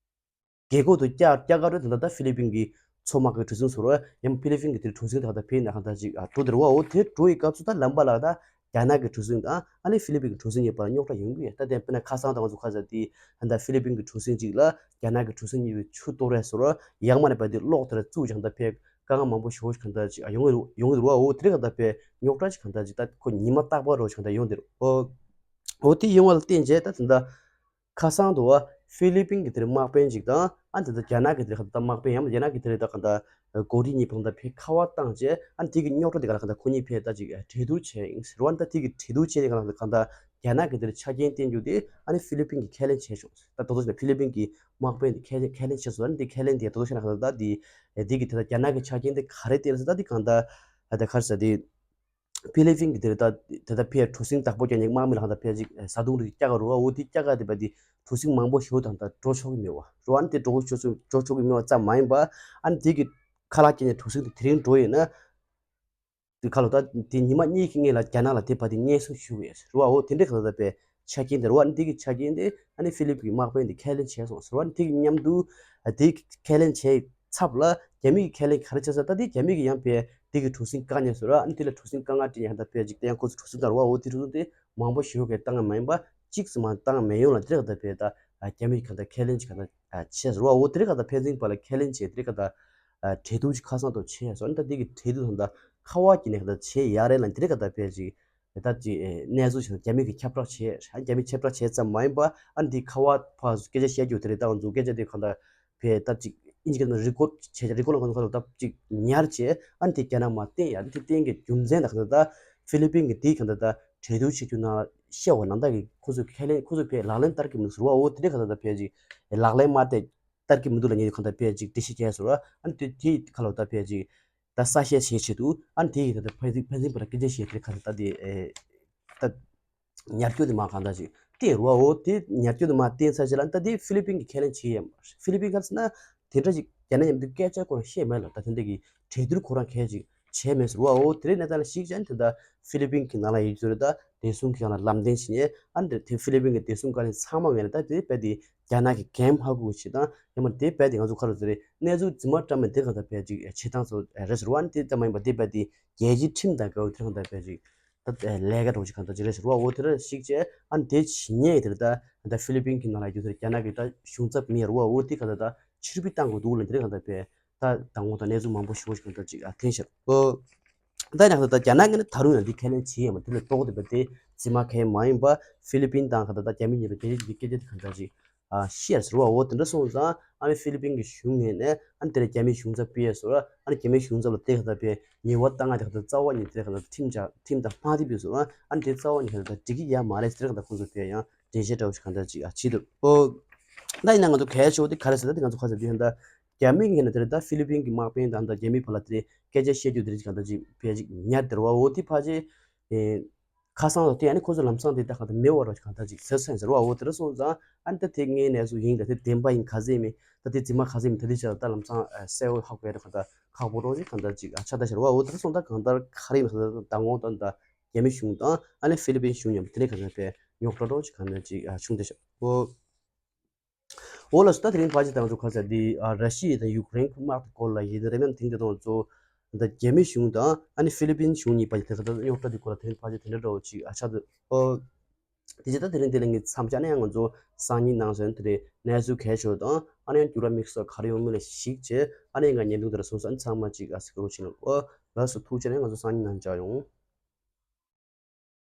རྒྱལ་སྒོ་དུ་བཀྱག་བཀྱག་ག་རེད། ད་ད་ཧྥི་ལི་པིན་གི་མཚོ་དམག་གི་གྲུ་གཟིངས་སུ་རེད། ཡང་ཧྥི་ལི་པིན་གི་དེ་གྲུ་གཟིངས་དེ་ག་ད་ཕེ་ན་གང་ལྟར་ཅིག་ཨ་འགྲོ་དེ་རེད་བ། འོ་དེ་འགྲོ་ཡི་སྐབས་སུ་ད་ལམ་པ་ལ་ད་རྒྱ་ནག་གི་གྲུ་གཟིངས་དང་ཨ་ནི་ཧྥི་ལི་པིན་གི་གྲུ་གཟིངས་གཉིས་བར་རྙོག་དྲ་ཡོང་གི་ཡོད། ད་དེ་དཔེར་ན་ཁ་སང་ད་ང་ཚོ་ཁ་ས་དེ་ད་ཧྥི་ལི་པིན་གི་གྲུ་གཟིངས་གཅིག་ལ་རྒྱ་ནག་གི་གྲུ་གཟིངས་གཉིས་པའི་ཆུ་གཏོར་རེད་སོ་ར། ཡང་མ་ནས་པ་དེ་གློག་དེ་ར་བཙུགས་ཀྱང་ད་ཕེ་དཀའ་ངལ་མང་པོ་ཞེ་པོ་ཞིག་གང་ལྟར་ཅིག་ཨ་ཡོང་གི་རེད། ཡོང་གི་རེད་བ། འོ་དེ་རེད་གང་ལྟར་ཕེ་རྙོག་དྲ་ཅིག་གང་ལྟར་ཅིག་ད་ཁོ་ཉི་མ་རྟག་པར་རོ་ཞིག་གང་ལྟར་ཡོང་དེ་རེད། འོ་འོ་དེ་ཡོང་བ་ལ་བརྟེན་བྱས་ད་དེ་འདྲ་ཁ་སང་དུ་བ་ཧྥི་ལི་པིན་གྱི་དེར་དམག་དཔོན་ཅིག་དང་ཨ་དེ་ད་རྒྱ་ནག་གི་དེར་ཁ་ད་དམག་དཔོན་ཡང་རྒྱ་ནག་གི་དེར་ད་ག་ད་གོ་རི་གཉིས་ཕན་ད་ཕེ་ཁ་བ་བཏང་བྱས་ཨ་དེ་གི་རྙོག་དྲ་དེ་ག་ལ་ག་ད་ཁོ་གཉིས་ཕེ་ད་ཅིག་གྲོས་བསྡུར་བྱས་ཡིན་ཟེར་བ། ད་དེ་གི་གྲོས་བསྡུར་བྱས་ནས་ག་ལ་ག་ད་རྒྱ་ནག་གི་དེར་ཆ་རྐྱེན་བསྟན་རྒྱུ་དེ་ཨ་ནི་ཧྥི་ལི་པིན་གྱི་ཁས་ལེན་བྱས་བྱུང་། ད་དོ་དོ་ཞིག་ན་ཧྥི་ལི་པིན་གྱི་དམག་དཔོན་དེ་ཁས་ཁས་ལེན་བྱས་སོང་། ཨ་ནི་དེ་ཁས་ལེན་དེ་དོ་དོ་ཞིག་ན་ག་ད་དེ་དེ་གི་དེ་ད་རྒྱ་ནག་གི་ཆ་རྐྱེན་དེ་ག་རེ་བསྟན་ཟེར་ད་དེ་གང་ད་ད་ག་རེ་ཟེར་དེ། ཕི་ལི་པིན་གྱི་དེ་རེད་ད་དེ་ད་ཕི་ཡ་གྲུ་གཟིངས་བདག་པོ་རྒྱག་མཁན་དམག་མི་ལ་ཧང་ད་ཕི་ཡ་ཅིག་བཟའ་བཏུང་རིགས་བཀྱག་ག་རུ་བ། འོ་དེ་བཀྱག་ག་དེ་བ་དེ་གྲུ་གཟིངས་མང་པོ་ཞེ་པོ་དང་ད་འགྲོ་ཆོག་གི་མེད་བ། རུ་བ་ནི་དེ་འགྲོ་ཆོག་ཆོག་འགྲོ་ཆོག་གི་མེད་བ་ཙམ་མ་ཡིན་པ། ཨ་ནི་དེ་གི་ཁ་ལག་སྐྱེལ་ནས་གྲུ་གཟིངས་དེ་དེ་རིང་འགྲོ་ཡོད་ན། དེ་ཁ་ལོ་ད་དེ་ཉི་མ་གཉིས་ཀྱི་སྔོན་ལ་རྒྱ་ནག་ལ་དེ་བ་དེ་སྙན་སེང་ཞུ་གི་ཡོད་རུ་བ། འོ་དེ་འདྲའི་ཁ་ལོ་ད་པའི་ཆ་རྐྱེན་དེ་རུ་བ། ཨ་ནི་དེ་གི་ཆ་རྐྱེན་དེ་ཨ་ནི་ཧྥི་ལི་པིན་གྱི་དམག་དཔོན་དེ་ཁས་ལེན་བྱས་སོང་ཟེར་བ། ཨ་ནི་དེ་གི་མཉམ་དུ་ཨ་དེ་ཁས་ལེན་བྱས་ཚབ་ལ་རྒྱ་མི་གི་ཁས་ལེན་ག་རེ་བྱས་ཟེར་ད་དེ་རྒྱ་མི་གི་ཡང་པའི་དེ་གི་གྲུ་གཟིངས་བཀག་ཉེན་ཟེར་བ། ཨ་ནི་དེ་ལ་གྲུ་གཟིངས་བཀག་ཉར་སྤྲད་ཉེན་ད་པའི་ཅིག་དེ་ཡང་ཁོ་ཚོ་གྲུ་གཟིངས་ད་རུ་བ། འོ་དེ་གྲུ་གཟིངས་དེ་མང་པོ་ཞེ་པོ་གི་བཏང་མ་ཡིན་པ་གཅིག་ཙམ་མ་བཏང་མེད་ཡོང་ལ་དེ་རེ་ག་ད་པའི་ད་རྒྱ་མི་གི་ག་ད་ཁས་ལེན་ཅིག་ག་ད་བྱས་ཟེར་བ། འོ་དེ་རེ་ག་ད་ཕན་ཚུན་བར་ལ་ཁས་ལེན་བྱས་དེ་རེ་ག་ད་གྲོས་བསྡུར་ཅིག་ཁ་སང་ཐོག་བྱས་སོང་། ཨ་ནི་ད་དེ་གི་གྲོས་བསྡུར་དང་ད་ཁ་བ་གྱི་ནས་ག་ད་བྱས་ཡ་རེད་ལ་དེ་རེ་ག་ད་པའི་ཅིག་ད་ཅིག་ཨེ་གནས་ཚུལ་ཞིག་རྒྱ་མི་གིས་ཁྱབ་བསྒྲགས་བྱས། རྒྱ་མིས་ཁྱབ་བསྒྲགས་བྱས་ཙམ་མ་ཡིན་པ། ཨ་ནི་དེ་ཁ་བ་ཕར་སྐད་ཆ་བཤད་རྒྱུ་དེ་རེད། ད་ང་ཚོ་སྐད་ཆ་དེ་གང་ལྟར་བས་ད་ཅིག་ཨིན་ཇི་སྐད་ནང་རི་ཀོཌ་བྱས། རི་ཀོཌ་ལ་གང་ལྟར་ད་ཅིག་ཉར་བྱས། ཨ་ནི་དེ་རྒྱ་ནག་མར་བསྟན་ཡ། ཨ་ནི་དེ་བསྟན་གྱི་རྒྱུ་མཚན་ད་གང་ལྟར་ད་ཧྥི་ལི་པིན་གྱི་དེ་གང་ལྟར་ད་གྲོས་བསྡུར་བྱེད་རྒྱུ་ནང་བཤད་པ་ནང་ད་གི་ཁོ་ཚོས་ཁས་ལེན་ཁོ་ཚོས་བས་ལག་ལེན་བསྟར་གྱི་མི་འདུག་ཟེར་བ། འོ་དེ་འདྲའི་གང་ལྟར་ད་བས་ཅིག་ལག་ལེན་མ་བསྟར་བསྟར་གྱི་མི་འདུག་ལ་ཉེ་གང་ལྟར་བས་ཅིག་འགྲེལ་བཤད་བྱས་སོང་ར། ཨ་ནི་དེ་དེ་ཁ་ལོ་ད་བས་ཅིག་ད་གསལ་བཤད་བྱེད་ཆེད་དུ་ཨ་ནི་དེ་ཡི་ད་ལྟ་ཕན་ཚུན་ཕན་ཚུན་བར་སྐད་ཆ་བཤད་དེ་ཁ་ད་དེ་ད་ཉར་སྐྱོ་དེ་མ་གང་ད་ཅིག་དེ་རུ་བ། འོ་དེ་ཉར་སྐྱོ་དེ་མ་བསྟན་ཚར་ཅིག་ལ་ད་དེ་ཧྥི་ལི་པིན་གྱི་ཁས་ལེན་བྱེད་ཡ་མ་རེད། ཧྥི་ལི་པིན་ག་ཟེར་ན་དེ་འདྲ་ཅིག་རྒྱ་ནག་མཉམ་དུ་སྐད་ཆ་ཁོ་རང་བཤད་མེད་ལ། ད་དེ་འདྲ་གི་གྲོས་བསྡུར་ཁོ་རང་གལ་ཅིག་བྱས་མེད་ཟེར་བ། འོ་དེ་རེད་ན་ད་ལ་ཞིག་ཅན་དེ་ད་ཧྥི་ལི་པིན་གྱི་ནང་ལ་ཡིན་ཚུལ་རེད། ད་བདེ་སྲུང་གི་ཡང་ལ་ལམ་སྟོན་བྱེད་ཉེ་ཨ་ནི་དེ་ཧྥི་ལི་པིན་གྱི་བདེ་སྲུང་བཀའ་བློན་ཚང་མ་ངོས་ནས་ད་དེ་རྦད་དེ་རྒྱ་ནག་གི་འགན་ཧ་གོ་བྱེད་སྟངས་ཡང་མ་དེ་རྦད་དེ་ང་ཚོ་ཁ་རུ་ཟེར་རེད། གནས་ཚུལ་རྫུན་མ་བཀྲམ་མེད་དེ་གང་ལྟར་རྦད་ཅིག་བྱེད་སྟངས་ཚོ་རེད་ཟེར་བ། ཨ་ནི་དེ་ཙམ་མ་ཡིན་པ་དེ་རྦད་དེ་རྒྱལ་སྤྱིའི་ཁྲིམས་དང་འགལ་བའི་དེ་གང་ལྟར་རྦད་ཅིག་ད་ལས་ཀ་འགྲོ་ཅིག་གང་ལྟར་ཅིག་རེད་ཟེར་བ། འོ་དེ་ར་ཞིག་བྱས་ཨ་ནི་དེ་བྱེད་ཉེ་དེ་རེད། ད་ད་ཧྥི་ལི་པིན་གྱི་ནང་ལ་ཡོད་ཚུལ་རྒྱ་ནག་གི་ད་གཞུང་ཚབ་མི་ཡར་བ། འོ་དེ་གང་ལྟར་ད་ཕྱིར་འབུད་བཏང་དགོས་འདུག་ལ་དེ་རེད། གང་ལྟར་རྦད། ད་དང་པོ་དང་གནས་ཚུལ་མང་པོ་ཞེ་པོ་ཞིག་ད་ཅིག་ཨ་ཐོན་ཤག་ཨོ། ད་ཡང་ད་རྒྱ་ནག་གི་ནི་ད་རུང་ཡང་འདི་ཁས་ལེན་བྱེད་ཡོད་མ་དེ་ལས་ལྟོགས་ཏེ་བ་དེ་རྫུན་མ་ཁས་མ་ཡིན་པ་ཧྥི་ལི་པིན་དང་ག་ད་ད་རྒྱ་མི་གཉིས་པོ་དེ་རིགས་ཀྱི་སྐད་ཆ་དེ་གང་འདྲ་ཅིག་ ཨ་ཤེར་ཟེར་བ་འོ་དེ་འདྲ་སོང་ཙང་ཨ་ནི་ཧྥི་ལི་པིན་གྱི་གཞུང་ངོས་ནས་ཨ་ནི་དེར་རྒྱ་མིའི་གཞུང་ཚབ་སྤེལ་ཡས་སོ་ར། ཨ་ནི་རྒྱ་མིའི་གཞུང་ཚབ་ལ་དེ་ག་ད་པའི་ཉེས་པ་བཏང་ང་དེ་ག་ད་རྩ་བ་ཉིད་དེ་ག་ད་ཁྲིམས་ཆ་ཁྲིམས་དང་དམག་དེབ་ཡོད་སོ་ར། ཨ་ནི་དེ་རྩ་བ་ཉིད་ག་ད་འགྲིག་གི་ཡ་མ་རེད་ཟེར་ག་ད་ཁོང་ཚོ་དེ་ཡང་འགྲེལ་བཤད་འདྲ་བོ་ཞིག་གང་ལྟར་ཅིག་ཨ་བྱེད་འདུག་ཨོ། ད་ཡིན་ན་ང་ཚོ་གལ་ཆེ་བོ་དེ་ག་རེ་ཟེར་ན་དེ་ང་ཚོ་ག་ཚོད་དེ་ཡང་ད་རྒྱ་མི་ངོས་ནས་དེ་རེད། ད་ཧྥི་ལི་པིན་གྱི་དམག་དཔོན་དང་ད་རྒྱ་མིའི་བར་ལ་དེ་རེད་སྐད་ཆ་བཤད་རྒྱུ་དེ་རེད་ཅིག་གང་ལྟར་ཅིག་ཕལ་ཅིག་ཉར་དེ་རེད་བ། འོ་དེ་ཕལ་ཆེར་ཨེ་ཁ་སང་ལ་དེ་ཡང་ནི་ཁོ་ཚོ་ལམ་སང་དེ་ད་གང་ལྟར་མེད་བ་ར་གང་ལྟར་ཅིག་ཟེར་སོང་ཟེར་བ། འོ་དེ་རེད་སོང་ཙང་ཨ་ནི་ད་དེ་ངའི་གནས་ཚུལ་ཡིན། ད་དེ་བདེན་པ་ཡིན་ག་ཚད་མིན། ད་དེ་རྫུན་མ་ག་ཚད་མིན། ད་དེ་ཆ་ད་ལམ་སང་ཨ་གསལ་བོ་ཧ་གོ་ཡ་ད་གང་ལྟར་ཁག་པོ་རོགས་ཅིག་གང་ལྟར་ཅིག་ཨ་ཆགས་ད་ཤར་བ། འོ་དེ་རེད་སོང་ད་གང་ལྟར་ག་རེ་ཡིན་ཟེར་ད་མདང་དགོང་ད་ད་རྒྱ་མི་གཞུང་དང་ཨ་ནི་ཧྥི་ལི་པིན་གཞུང་མཉམ་དེ་ནས་གང་ལྟར་པའི་རྙོག་དྲ་རོགས་ཅིག་གང་ལྟར་ཅིག་ཨ་བྱུང་དེ་ཤག་འོ། འོ་ལགས་སོ། ད་དེ་རིང་ཕལ་ཆེར་ད་ང་ཚོ་ག་ཚོད་འདི་ཨ་ར་ཤི་ཡ་དང་ཡུཀ་རེན་གྱི་དམག་གི་སྐོར་ལ་ཡིན། དེ་རིང་ནམ་དེང་དེ་དང་ཚོ་ད་རྒྱ་མི་གཞུང་དང་ཨ་ནི་ཧྥི་ལི་པིན་གཞུང་གཉིས་བར་གྱི་དེ་ག་ད་རྙོག་དྲ་དེ་སྐོར་ལ་དེ་རིང་ཕལ་ཆེར་དེ་འདྲ་འདྲ་བོ་ཅིག་ཨ་ཆགས་འདུག་ཨོ། དེ་རྗེས་ད་དེ་རིང་དེ་ལ་ངས་མཚམས་བཞག་ན་ཡང་ང་ཚོ་སང་ཉིན་ནང་ཚན་དེ་རེད་གནས་ཚུལ་གལ་ཆེ་བ་དང་ཨ་ནི་ཡང་འགྱུར་བ་དམིགས་བསལ་ག་རེ་ཡོང་མིན་ལ་གཞིགས་བྱས་ཨ་ནི་ཡང་ང་བརྙན་ཐུང་དེ་ལ་བཟུང་ས་ཨ་ནི་ཚང་མ་ཅིག་ཨ་གཟིགས་རོགས་བྱེད་ལ། ཨོ་ལགས་སོ། ཐུགས་རྗེ་ཆེ། ང་ཚོ་སང་ཉིན་ནང་མཇལ་ཡོང་།